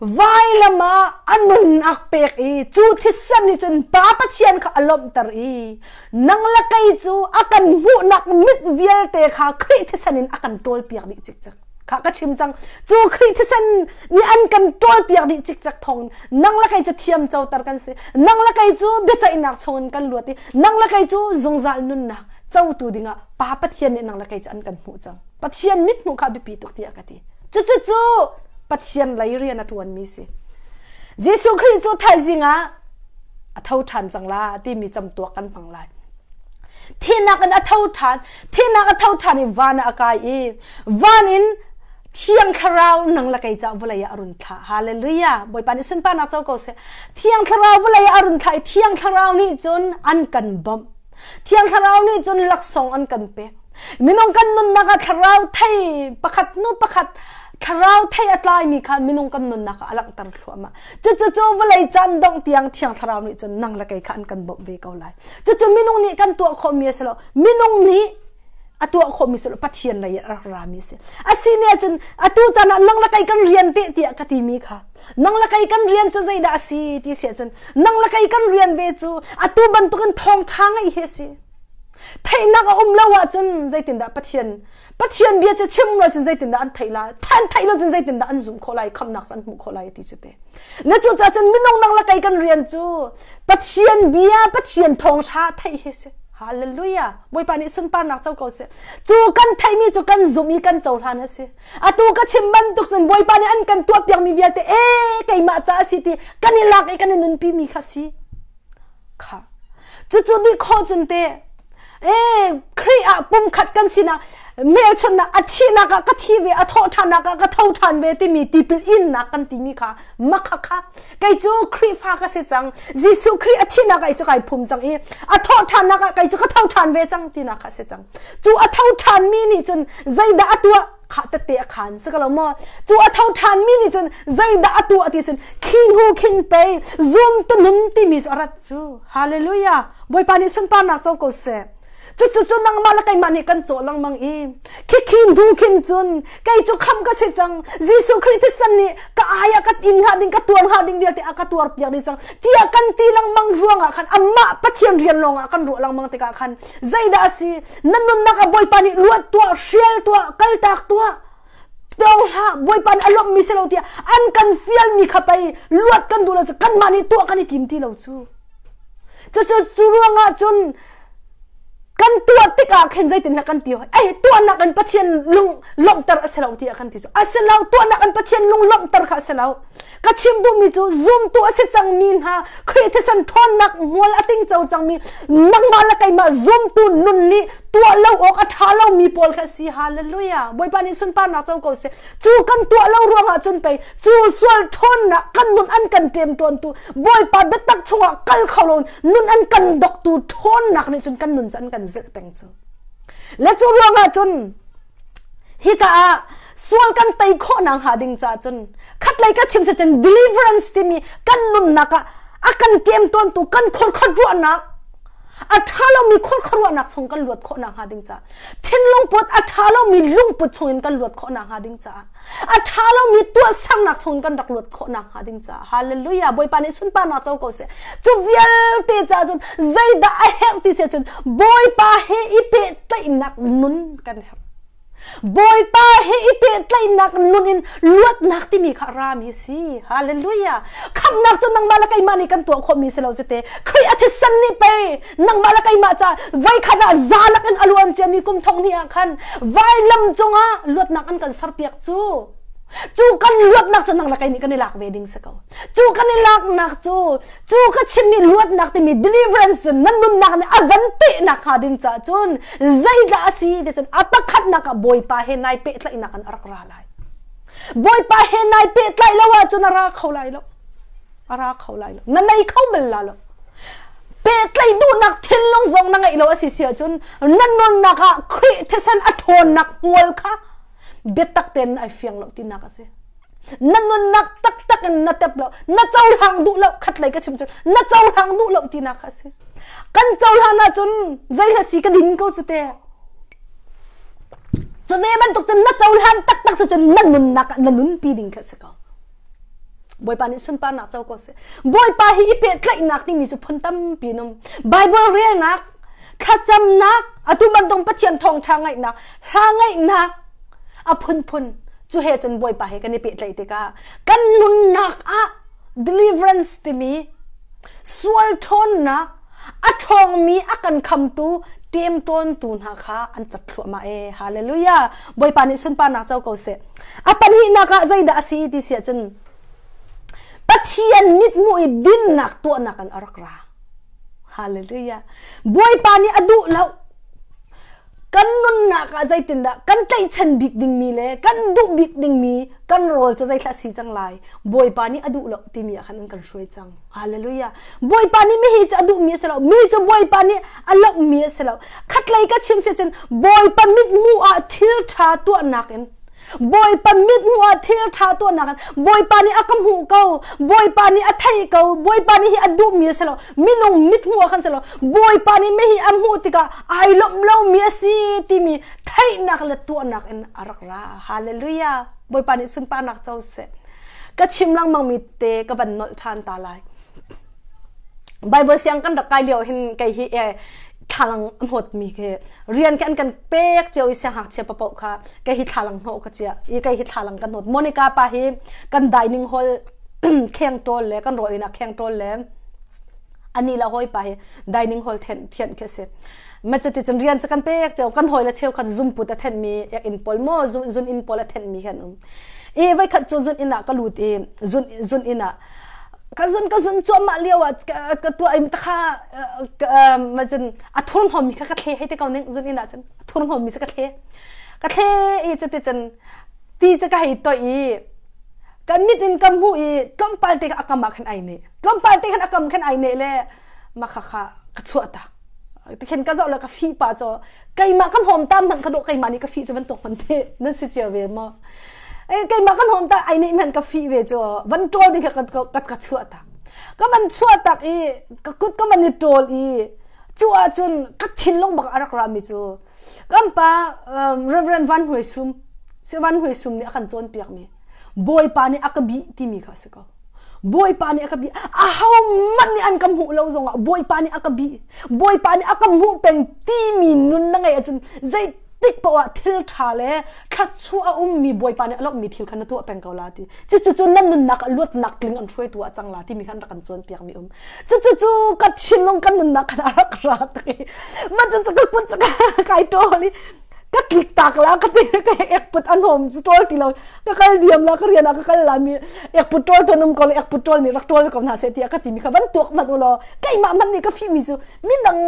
Vailam ah a nunnak pek i cu thisen nih cun Pa Pathian kha a lawmhter i nang le kei cu a kan hmuhnak mit vialte kha Khrih thisen in a kan ṭawlpiak dih cikcek. Kha ka chim cang. Cu Khrih thisen nih an kan ṭawlpiak dih cikcek thawng nang le kei cu thiam coter kan si. Nang le kei cu biaceihnak chungin kan luat i nang le kei cu zungzal nunnak cotu dingah Pa Pathian nih nang le kei cu an kan hmuh cang. Pathian mithmuh kha biapi tuk tiah ka ti. Cucu cu Pathian lei rian a ṭuanmi si. Jesuh Khrih cu thaizing ah a tho ṭhan cang la timi camtuak kan hmang lai. Thihnak in a tho ṭhan, thihnak a tho ṭhan i van ah a kai i van in Thiang Thlarau nang le kei ca vawlei ah a run thlah. Hallelujah. Bawipa nih sunparnak co ko seh. Thiang Thlarau vawlei ah a run thlah i Thiang Thlarau nih cun an kan bawmh. Thiang Thlarau nih cun laksawng an kan pek. Minung kan nunnak ah thlarau thei pakhat hnu pakhat thlarau thei a tlaimi kha minung kan nunnak ah a langhter thluahmah. Cucu cu vawlei caan dongh tiang Thiang Thlarau nih cun nang le kei kha an kan bawmh ve ko lai. Cucu minung nih kan tuah khawhmi a si lo. Minung nih a tuah khawhmi si lo Pathian lei ah a rak rami a si. A si ne ahcun atu caan ah nang le kei kan rian teh tiah ka timi kha nang le kei kan rian cu zeidah a si ti si ahcun nang le kei kan rian ve cu atu bantukin thawngṭha ngeih hi a si. Theihnak a um lo ahcun zeitindah Pathian Pathian bia cu chim lo cun zeitindah an theih lai an theih lo cun zeitindah an zumh khawh lai khamnak an hmuh khawh lai ti cu te na cu ca cun minung nang le kei kan rian cu Pathian bia Pathian thawngṭha theih hi si Hallelujah Bawipa nih sunparnak co ko seh cu kan theihmi cu kan zumh i kan cohlan a si atu ka chim bantuk cun Bawipa nih an kan tuahpiakmi vialte e keimah ca a si ti kan i lak i kan i nunpi mi kha si kha cucu dih khawh cun te e Khrih ah pumkhat kan sinak Hmelchunhnak a thihnak ah ka thi ve, a thawh ṭhannak ah ka tho ṭhan ve timi tipil innak kan timi kha makha kha kei cu Khrihfa ka si cang. Jesuh Khrih a thihnak ah cu kai phum cang i a thawh ṭhannak ah kei cu ka tho ṭhan ve cang tinak kha a si cang. Cu a tho ṭhanmi nih cun zeidah a tuah kha tette a khan si ko lo maw? Cu a tho ṭhanmi nih cun zeidah a tuah ti cun khi hnu khin pei zum tu nun timi cu a rat cu. Hallelujah! Bawipa nih sunparnak co ko seh. Cucu cu nangmah le keimah nih kan cawh lengmang i khikhi hnu khin cun kei cu kham ka si cang. Jesuh Khrih thisen nih ka ai ah ka in hnga ding ka tuar hnga ding vialte a ka tuar piak dih cang tiah kan ti lengmang ruangah khan amah Pathian rian lawngah kan ruah lengmang tikah khan zeidah a si na nunnak ah Bawipa nih luat tuah hrial tuah kaltak tuah tong hlah Bawipa nih a lawmhmi si lo tiah an kan fialmi kha pei luat kan duh lo cu kanmah nih tuah kan i tim ti lo cu. Cucu cu ruangah cun kan tuah tikah khin zeitindah kan ti hoi ei tuahnak in Pathian lung lawmhter a si lo tiah kan ti cu a si lo tuahnak in Pathian lung lawmhter kha a si lo ka chim duhmi cu zumtu a si cangmi hna Khrih thisen ṭhawnnak hmual a tingco cangmi nangmah le keimah zumtu nun nih tuah lo awk a ṭha lomi pawl kha si hallelujah Bawipa nih sunparnak co ko seh cu kan tuah lo ruangah cun pei cu sual ṭhawnnak kan nun an kan ṭemṭawntu Bawipa biatak chungah kal kho lo nun an kan doktu ṭhawnnak nih cun kan nun cu an kan zilh peng cu le cu ruangah cun hika ah sual kan tei khawh nak hnga ding ca cun khatlei ka chim se cun deliverance timi kan nunnak ah a kan ṭemṭawntu kan khorkhat ruahnak a ṭha lomi khorkhat ruahnak chung kan luat khawh nak hnga ding ca thinlung put a ṭha lomi lungput chungin kan luat khawh nak hnga ding caah a ṭha lomi tuahsernak chungin kan rak luat khawh nak hnga ding caah hallelujah Bawipa nih sunparnak co ko seh cu vialte caah cun zeidah a herh ti si cun Bawipa he i pehtlaihnak nun kan herh Bawipa he i pehtlaihnak nun in luatnak timi kha rami a si. Hallelujah. Khamhnak cu nangmah le keimah nih kan tuah khawhmi si lo cu te. Khrih a thisen nih pei nangmah le keimah ca voikhat ah za lakin a luan ciami kum thong hnih ah khan vailam cungah luatnak an kan serpiak cu. Cu kan luatnak cu nang le kei nih kan i lak ve ding si ko. Cu kan i laknak cu cu ka chimmi luatnak timi deliverance cu nan nunnak nih a van pehnak hnga ding caah cun zeidah a si ti cun a pakhatnak ah Bawipa he nai pehtlaihnak in a rak ra lai. Bawipa he nai pehtlaih lo ahcun a ra kho lai lo. A ra kho lai lo. Na nei kho bal la lo. Pehtlaih duhnak thinlung zong na ngeih lo a si si ahcun na nunnak ah Khrih thisen a ṭhawnnak hmual kha biatak tein ai fiang lo tinak a si. Na nunnak taktak in na tep lo, na cohlang duh lo, khatlei ka chim cu, na cohlang duh lo tinak kha a si. Kan cohlan ahcun zeihla si ka din ko cu te. Cu ve bantuk cun na cohlan taktak si cun na nunnak ah na nunpi ding kha si ko. Bawipa nih sunparnak co ko seh. Bawipa hi i pehtlaihnak timi cu phun tampi num. Bible relnak, thlacamnak, atu bantuk Pathian thawngṭha ngaihnak, hla ngaihnak, a phunphun cu he cun Bawipa he kan i pehtlaih tikah kan nunnak ah deliverance timi sual ṭhawnnak a ṭhawngmi a kan khamtu ṭemṭawntu hna kha an cat thluahmah e hallelujah Bawipa nih sunparnak co ko seh a pahnihnak ah zeidah a si ti si ahcun Pathian mithmuh i dinnak tuahnak in a rak ra hallelujah Bawipa nih a duh lo kan nunnak ah zeitindah kan tlaihchan bik dingmi le kan duh bik dingmi kan rawl cu zeithlah si cang lai Bawipa nih a duh lo timi ah khan an kan hruai cang hallelujah Bawipa nih mihi cu a duhmi a si lo mi cu Bawipa nih a lawmhmi a si lo khatlei ka chim si cun Bawipa mithmuh ah thil ṭha tuahnak in Bawipa mithmuh ah thil ṭha tuahnak in Bawipa nih a ka hmuh ko Bawipa nih a theih ko Bawipa nih hi a duhmi a si lo minung mithmuh ah khan si lo Bawipa nih mihi a hmuh tikah ai lawmh lomi a si timi theihnak le tuahnak in a rak ra hallelujah Bawipa nih sunparnak co seh ka chim lengmang mi te ka van nolh ṭhan ta lai Bible siang kan rak kai lio hin kei hi thlalang hnawt mi khi rian khi an kan pek cio i siangngakchia papoh kha kei hi thlalang hnawh ka chia i kei hi thlalang ka hnawt Monica pa hi kan dining hall kheng ṭawl le kan rawl inn ah kheng ṭawl le ani la hawi pa hi dining hall then thian khi si ma cuti cun rian cu kan pek cio kan hawi le cheukhat zumput a then mi ek inn pawl mo zun inn pawl a then mi kan um i voi khat cu zun inn ah ka lut i zun zun inn ah ka zun ka zun cuahmah lio ah ka tuah im takha ma cun a thurhnawm mi kha ka thle hei te ko ning zun inn ah cun a thurhnawm mi cu ka thle. Ka thle i cuticun ti cu ka hei toih i kan mit in ka hmuh i tlawmpal te a kam ah khan ai ne. Tlawmpal te khan a kam khan ai ne le mah kha kha ka chuah tak. Tikhin ka zoh le ka fih pah caw keimah kan hom tam hmanh ka dawh keimah nih ka fih cu bantuk hmanh te nan si cio ve maw? Keimah kan hom ta ai nih hmanh ka fih ve cu van ṭawl ding kha ka ka chuah tak. Ka van chuah tak i ka kut ka van i ṭawl i cu ahcun ka thinlung bak a rak rami cu kan pa Reverend Van Hnuai Sum si Van Hnuai Sum nih a kan cawnpiakmi Bawipa nih a ka bih timi kha a si ko. Bawipa nih a ka bih. Aho hmanh nih an ka hmuh lo zongah Bawipa nih a ka bih. Bawipa nih a ka hmuh peng timi nun na ngeih ahcun zeitik paoh ah thil ṭha le thluachuah a ummi Bawipa nih a lawmhmi thil kha na tuah peng ko la ti. Cucu cu nan nunnak ah luatnak tling an hruaitu ah cang la timi kha an rak kan cawnpiakmi um. Cucu cu ka thinlung kan nunnak khan a rak ra tak i mah cucu ka kut cu kai ṭawl i ka tlik tak la ka ti ka ek put an hom cu ṭawl ti lo ka kal diam la ka rian ah ka kal la mi ek put ṭawl ton um ko le ek put ṭawl nih rak ṭawl ko hna seh tiah ka timi kha van tuak hmanh u law keimah hmanh nih ka fihmi cu midang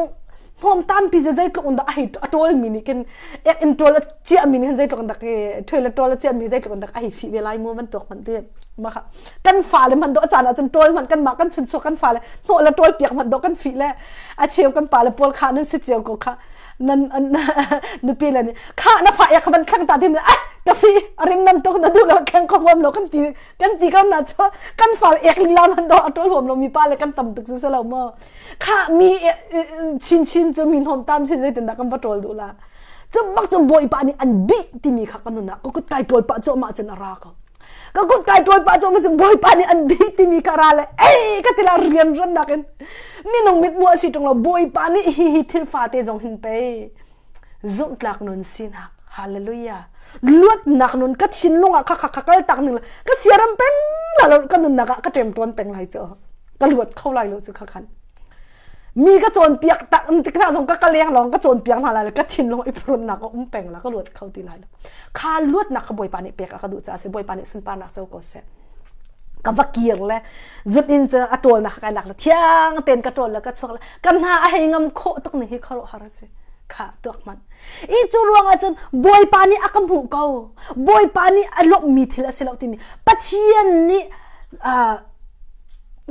hnawm tampi cu zeitluk in dah a hei a ṭawl mi nih khin ek in ṭawl a ciah mi nih hin zeitluk in dak toilet ṭawl a ciah mi zeitluk in dak a hei fih ve lai mu van tuak hmanh ti mah kha kan fale hmanh dawh a caan ah cun ṭawl hmanh kanmah kan chunchuak kan fale hnawh le ṭawl piak hmanh dawh kan fih le a cheu kan pale pawl kha nan si cio ko kha nan nupi le nih kha na fa ek van thleng ta tin ai ka fi a rim nam tuk na duh lo kheng kho huam lo kan ti kan ti ko na cho kan fal ek lila man do a ṭawl huam lo mi pa le kan tam tuk cu si lo maw kha mi chin chin cu mi hnom tam chin zeitin dah kan va ṭawl duh la cu bak cu bawipa nih an bih timi kha ka nun ah ka kut kai ṭawl pah cuahmah cun a ra ko ka kut kai ṭawl pah cuahmah cun bawipa nih an bih timi kha ra le ei ka tila rian ran nakin minung mit mu a si ṭung lo bawipa nih hi hi thil fate zong hin pei zumhtlak nun sinak hallelujah luatnak nun ka thinlung ah kha kha kha kal tak ning ka siaram peng la lo ka nunnak ah ka ṭem ṭuan peng lai cu ka luat kho lai lo cu kha khan mi ka cawnpiak tak tik hna zong ka ka leng lawng ka cawnpiak hna lai le ka thinlung i phrunnak a um peng la ka luat kho ti lai lo kha luatnak kha bawipa nih pek a ka duh caah si bawipa nih sunparnak co ko seh ka va kir le zut in cu a ṭawlnak kai lak le thiang tein ka ṭawl le ka chuak le ka hna a hei ngam khawh tuk ning hi khuaruahhar a si kha tuak hmanh i cu ruangah cun bawipa nih a ka hmuh ko bawipa nih a lawmhmi thil a si lo timi pathian nih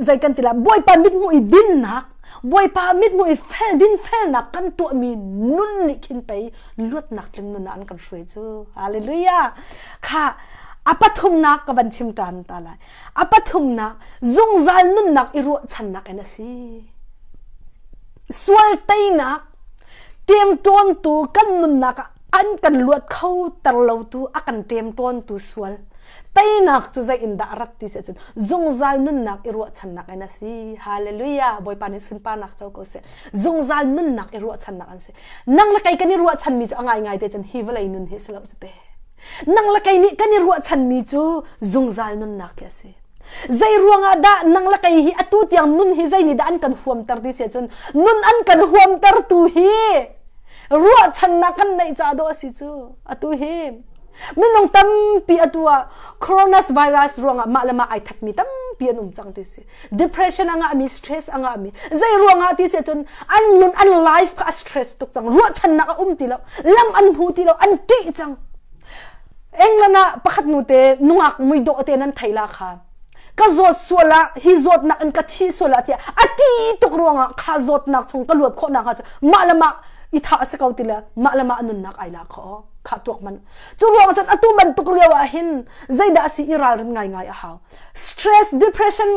zei kan ti la bawipa mithmuh i dinnak bawipa mithmuh i fel din felnak kan tuahmi nun nih khin pei luatnak tling nun ah an kan hruai cu hallelujah kha a pathumnak ka van chim ṭan ta lai a pathumnak zungzal nunnak i ruahchannak in a si sual teinak ṭemṭawntu kan nunnak ah an kan luat kho ter lotu a kan ṭemṭawntu sual teinak cu zei in dah rat ti si ahcun zungzal nunnak i ruahchannak in a si hallelujah bawipa nih sunparnak co ko seh zungzal nunnak i ruahchannak an si nang le kei kan i ruahchanmi cu a ngaingai te cun hi vawlei nun hi si lo si te nang le kei nih kan i ruahchanmi cu zungzal nunnak khi a si Zei ruangah dah nang le kei hi atu tiang nun hi zei nih dah an kan huamter ti si ahcun nun an kan huamtertu hi ruahchannak kan neih ca dawh a si cu atu hi minung tampi atu ah coronavirus ruangah mah le mah ai thatmi tampi an um cang ti si depression a ngahmi stress a ngahmi zei ruangah ti si ahcun an nun an life kha a stress tuk cang ruahchannak a um ti lo lam an hmu ti lo an ṭih cang England ah pakhat nu te nungak muidawh te nan thei la kha ka zawt sual ah hi zawtnak in ka thi sual ah tiah a ti tuk ruangah kha zawtnak chung ka luat khawh nak hnga mah le mah i thah a si ko ti le mah le mah nunnak ai la kho kha tuak man cu ruang cun atu bantuk lio ah hin zeidah si i ralrin ngai ngai a hau stress depression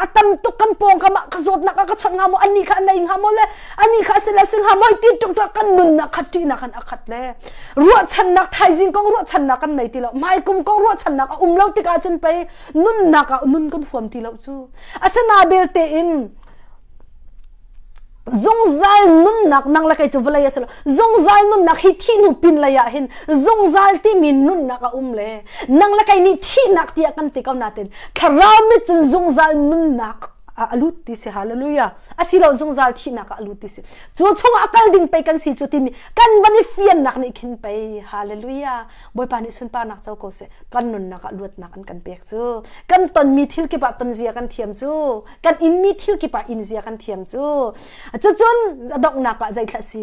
a tam tuk kan pawngkam ah ka zawtnak a ka chawnh hnga maw ani kha a nei hnga maw le ani kha a si le si hnga maw ti tuk tuk kan nunnak kha ṭihnak kan a khat le ruahchannak thaizing kong ruahchannak kan nei ti lo hmaikum kong ruahchannak a um lo tikah cun pei nunnak ah nun kan huam ti lo cu asina belte in Zungzal nunnak nang le kei cu vawlei a si lo. Zungzal nunnak hi thih hnu pin lei ah hin zungzal timi nunnak a um le nang le kei nih thihnak tiah kan ti ko natin thlarau mit cun zungzal nunnak a lut ti si hallelujah asilo zungzal thihnak ah a lut ti si cu chungah a kal ding pei kan si cu timi kan van i fiannak nih khin pei hallelujah bawipa nih sunparnak co ko seh kan nunnak ah luatnak an kan pek cu kan tonmi thil kip ah ton zia kan thiam cu kan inmi thil kip ah in zia kan thiam cu cucun a donghnak ah zeithla si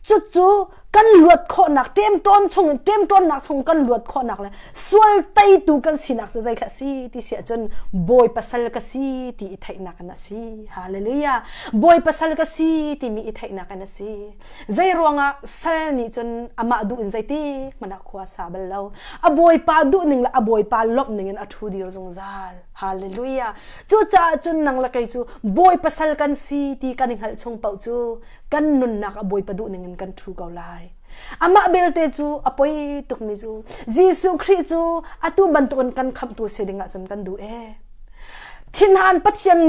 cucu Kan luat khawhnak ṭemṭawn chung ṭemṭawnnak chung kan luat khawhnak le sual teitu kan sinak cu zei thla si ti si ahcun bawi pasal ka si ti i theihnak in a si. Hallelujah. Bawi pasal ka si timi i theihnak in a si. Zei ruangah sal nih cun amah duh in zeitik hmanh ah khua sa bal lo. A bawipa duh ning le a bawipa lawmh ning in a ṭhu dir zungzal. Hallelujah. Cucaah cun nang le kei cu bawi pasal kan si ti kan i hngalh chung paoh cu kan nunnak a bawipa duh ning in kan ṭhu ko lai. Amah belte cu a poi tukmi cu Jesuh Khrih cu atu bantukin kan khamhtu si ding ahcun kan duh ee. Thinhan Pathian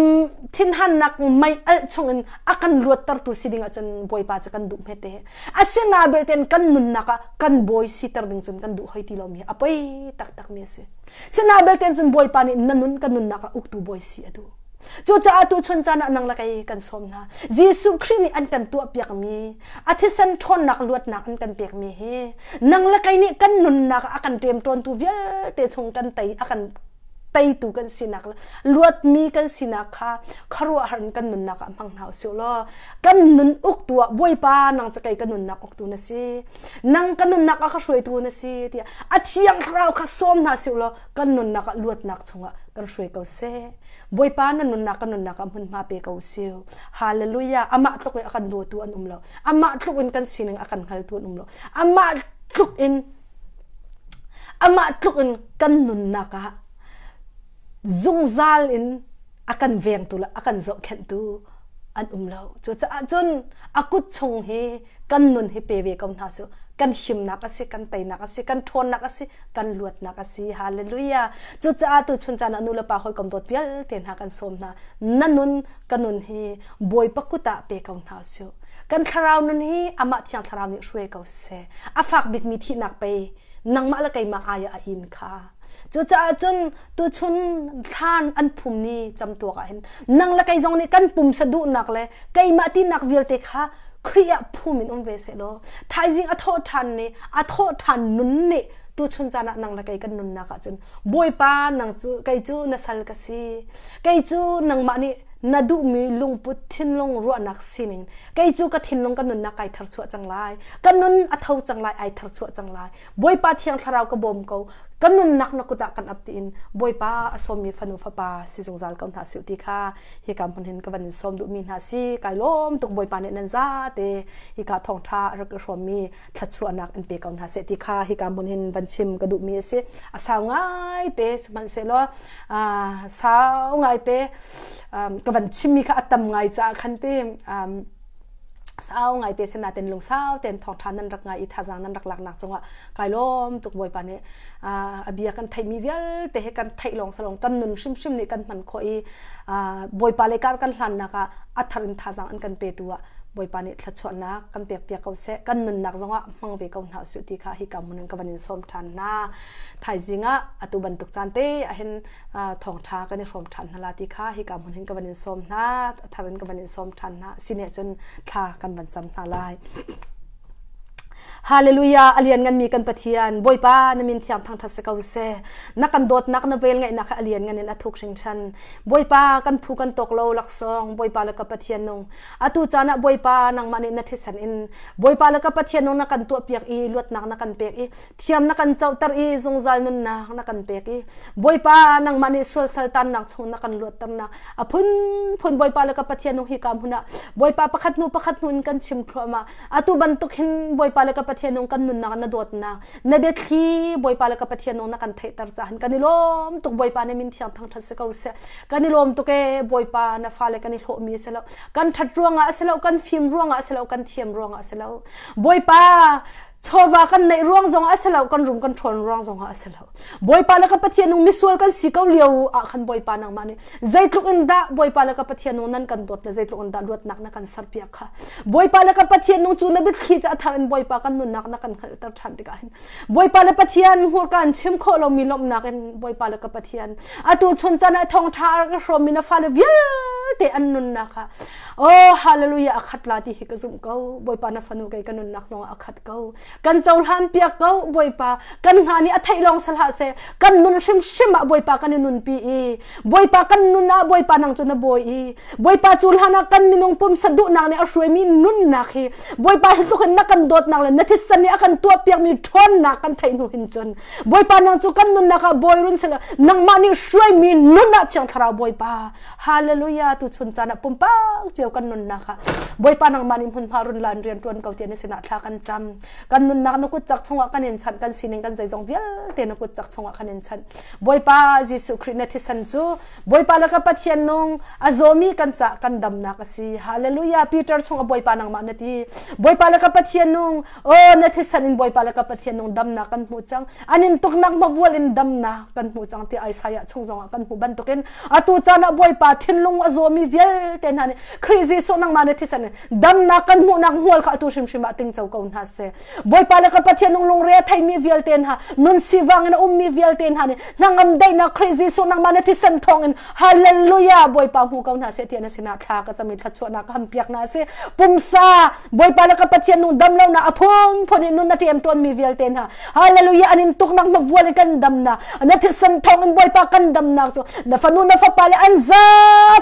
thinhannak mei alh chungin a kan luattertu si ding ahcun Bawipa cu kan duh hmete. Asina belte kan nunnak ah kan bawi siter ding cun kan duh hoi ti lomi a poi taktakmi a si. Sina belte cun Bawipa nih na nun kan nunnak ah uktu bawi si a duh. Cucaah tuchun caan ah nang le kei kan sawm hna. Jesuh Khrih nih an kan tuahpiakmi, a thisen ṭhawnnak luatnak an kan pekmi hi nang le kei nih kan nunnak ah a kan ṭemṭawntu vialte chung kan tei a kan teitu kan sinak le luatmi kan sinak kha khuaruahhar in kan nunnak ah hmang hna usih law kan nun uktu ah Bawipa nang cu kei ka nunnak uktu na si nang ka nunnak ah ka hruaitu na si tiah a thiang thlarau kha sawm hna sih law kan nunnak ah luatnak chungah kan hruai ko seh. Bawipa na nunnak kan nunnak ah hmunhma pe ko siu. Hallelujah. Amah tluk in a kan dawtu an um lo. Amah tluk in kan sining a kan hngaltu an um lo. Amah tluk in amah tluk in kan nunnak ah zungzal in a kan vengtu le a kan zohkhenhtu an um lo. Cucaah cun a kut chung hi kan nun hi pe ve ko hna su. Kan himnak a si, kan teinak a si, kan ṭhawnnak a si, kan luatnak a si. Hallelujah. Cucaah tu chun caan ah nu le pa hawikom dawt vialte hna kan sawm hna. Na nun, ka nun hi Bawipa kut ah pe ko hna su. Kan thlarau nun hi amah thiang thlarau nih hruai ko seh. A fak bikmi thihnak pei nangmah le keimah ai ah a in kha. Cucaah cun tuchun thlan an phum ni camtuak ah hin nang le kei zong nih kan pumsa duhnak le keimah tinak vialte kha Khrih ah phum in um ve seh law thaizing a thawh ṭhan ni a thawh ṭhan nun nih tuchun caan ah nang le kei kan nunnak ah cun Bawipa nang cu kei cu na sal ka si kei cu nangmah nih na duhmi lungput thinlung ruahnak sining kei cu ka thinlung ka nunnak kai tharchuah cang lai ka nun a tho cang lai ai tharchuah cang lai Bawipa thiang thlarau ka bawm ko ka nunnak na kut ah kan ap tiin Bawipa a sawmmi fanu fapa si zungzal ko hna sih ti kha hika hmun hin ka van in sawm duhmi hna si kai lawm tuk Bawipa nih nan zate hika thawngtha a rak i hrawmmi thluachuahnak in pe ko hna seh ti kha hika hmun hin van chim ka duhmi a si. A sau ngaite sihmanhsehlaw sau ngaite ka van chimmi kha a tam ngai caah khan ti sau ngaite sinain lungsau tein thawngṭha nan rak ngai i thazaang nan rak laknak cungah kai lawm tuk. Bawipa nih a bia kan theihmi vialte he kan theih lawng salong kan nun hrimhrim nih kan hman khawh i Bawipa le kar kan hlannak ah a thar in thazaang an kan petu ah Bawipa nih thluachuahnak kan pek piak ko seh. Kan nunnak zongah hmang ve ko hna usih ti kha hi ka mun in ka van in sawm ṭhan hna. Thaizing ah atu bantuk caan te ahhin thawngṭha kan i hrawm ṭhan hna la ti kha hika hmun hin ka van in sawm hna, a thar in ka van in sawm ṭhan hna. Sine cun thla kan van cam hna lai. Hallelujah. A lian nganmi kan Pathian Bawipa, na min thiang thangṭhat si ko seh. Na kan dawtnak, na vel ngaihnak a lian ngan in a thuk hringhran. Bawipa, kan phu kan tawk lo laksawng Bawipa le ka Pathian nung atu caan ah Bawipa nangmah nih na thisen in Bawipa le ka Pathian nung na kan tuahpiak i luatnak na kan pek i thiam na kan coter i zungzal nunnak na kan pek i Bawipa nangmah nih sual saltannak chung na kan luatternak a phunphun Bawipa le ka Pathian nung hi ka hmun ah Bawipa pakhat hnu pakhat hnu in kan chim thluahmah. Atu bantuk hin Bawipa le ka Pathian nung kan nunnak na dawtnak na biathli Bawipa le ka Pathian nung na kan theihter cahan kan i lawm tuk. Bawipa na min thiang thangthat si ko seh. Kan i lawm tuk e Bawipa. Na fale kan i hlawhmi a si lo, kan ṭhat ruangah a si lo, kan fim ruangah a si lo, kan thiam ruangah a si lo, Bawipa chawva kan neih ruang zong a si lo, kan rum kan ṭhawn ruang zong ah a si lo. Bawipa le ka Pathian nung misual kan si ko lio ah khan Bawipa nangmah nih zeitluk in dah Bawipa le ka Pathian nung nan kan dawt le zeitluk in dah luatnak na kan serpiak kha Bawipa le ka Pathian nung cu na biathli ca thar in Bawipa kan nunnak na kan hngalhter ṭhan tikah hin Bawipa le Pathian hmurka in chim khawh lomi lawmhnak in Bawipa le ka Pathian atu chun caan ah thawngṭha a rak i hrawmmi na fale vialte an nunnak ah oh hallelujah a khat la ti hi ka zumh ko. Bawipa na fanu kei ka nunnak zong ah a khat ko. Kan cohlan piak ko Bawipa. Kan hna nih a theih lawng si hlah seh. Kan nun hrimhrim ah Bawipa kan i nunpi i Bawipa kan nun ah Bawipa nang cu na bawi i Bawipa cu hlan ah kan minung pumsa duhnak nih a hruaimi nunnak hi Bawipa hi tluk in na kan dawtnak le na thisen nih a kan tuahpiakmi ṭhawnnak kan theih hnu hin cun Bawipa nang cu kan nunnak ah bawi run sila nangmah nih hruaimi nun ah Thiang Thlarau Bawipa Hallelujah tu chun caan ah pumpak cio kan nunnak ah Bawipa nangmah nih hmunhma run lan rian ṭuan ko tiah na sinah thla kan cam. Kan nunnak na kut cak chungah kan in chanh, kan sining kan zeizong vialte na kut cak chungah kan in chanh. Bawipa Jesuh Khrih na thisen cu Bawipa le ka Pathian nung a zawmi kan cah kan damnak a si. Hallelujah Peter chung a Bawipa nangmah na ti. Bawipa le ka Pathian nung oh na thisen in Bawipa le ka Pathian nung damnak kan hmu cang. An in tuknak mavual in damnak kan hmu cang ti Isaiah chung zongah kan hmu bantukin atu caan ah Bawipa thinlung a zawmi vialte hna nih Khrih Jesuh nangmah na thisen in damnak kan hmuhnak hmual kha atu hrimhrim ah tingco ko hna seh. Bawipa le ka Pathian nung lungre a theimi vialte hna nun sivang in a ummi vialte hna nih hnangam daihnak Khrih Jesuh nangmah na thisen thawngin hallelujah Bawipa hmu ko hna seh tiah na sinah thla ka cam i thluachuahnak ka hampiak hna si. Pumsa Bawipa le ka Pathian nung dam lonak a phunphun in nun na ṭem tawnmi vialte hna hallelujah an in tuknak hmavual in kan damnak na thisen thawngin Bawipa kan damnak cu na fanu na fapa le an za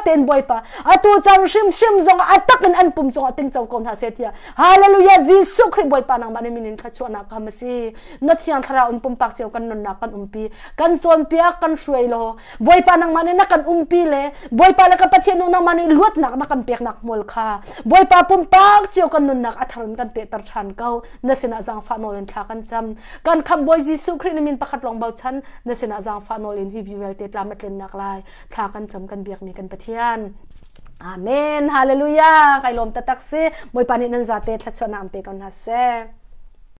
tein Bawipa atu caan hrimhrim zong a tak in an pum cungah tingco ko hna seh tiah hallelujah Jesuh Khrih Bawipa nangmah nih min in thluachuahnak kam a si na thiang thlarau in pumpak cio kan nunnak kan umpi kan cawnpiak kan hruai law Bawipa nangmah nih na kan umpi le Bawipa le ka Pathian nu nangmah nih luatnak na kan peknak hmual kha Bawipa pumpak cio kan nunnak a thar in kan pehter ṭhan ko na sinah zaangfah nawl in thla kan cam kan khamh Bawi Jesuh Khrih na min pakhat lawng bochan na sinah zaangfah nawl in hi vialte tlam a tlinnak lai thla kan cam kan biakmi kan Pathian Amen. Hallelujah. Kai lawm taktak si. Bawipa nih nan zate thluachuahnak an pe ko hna seh.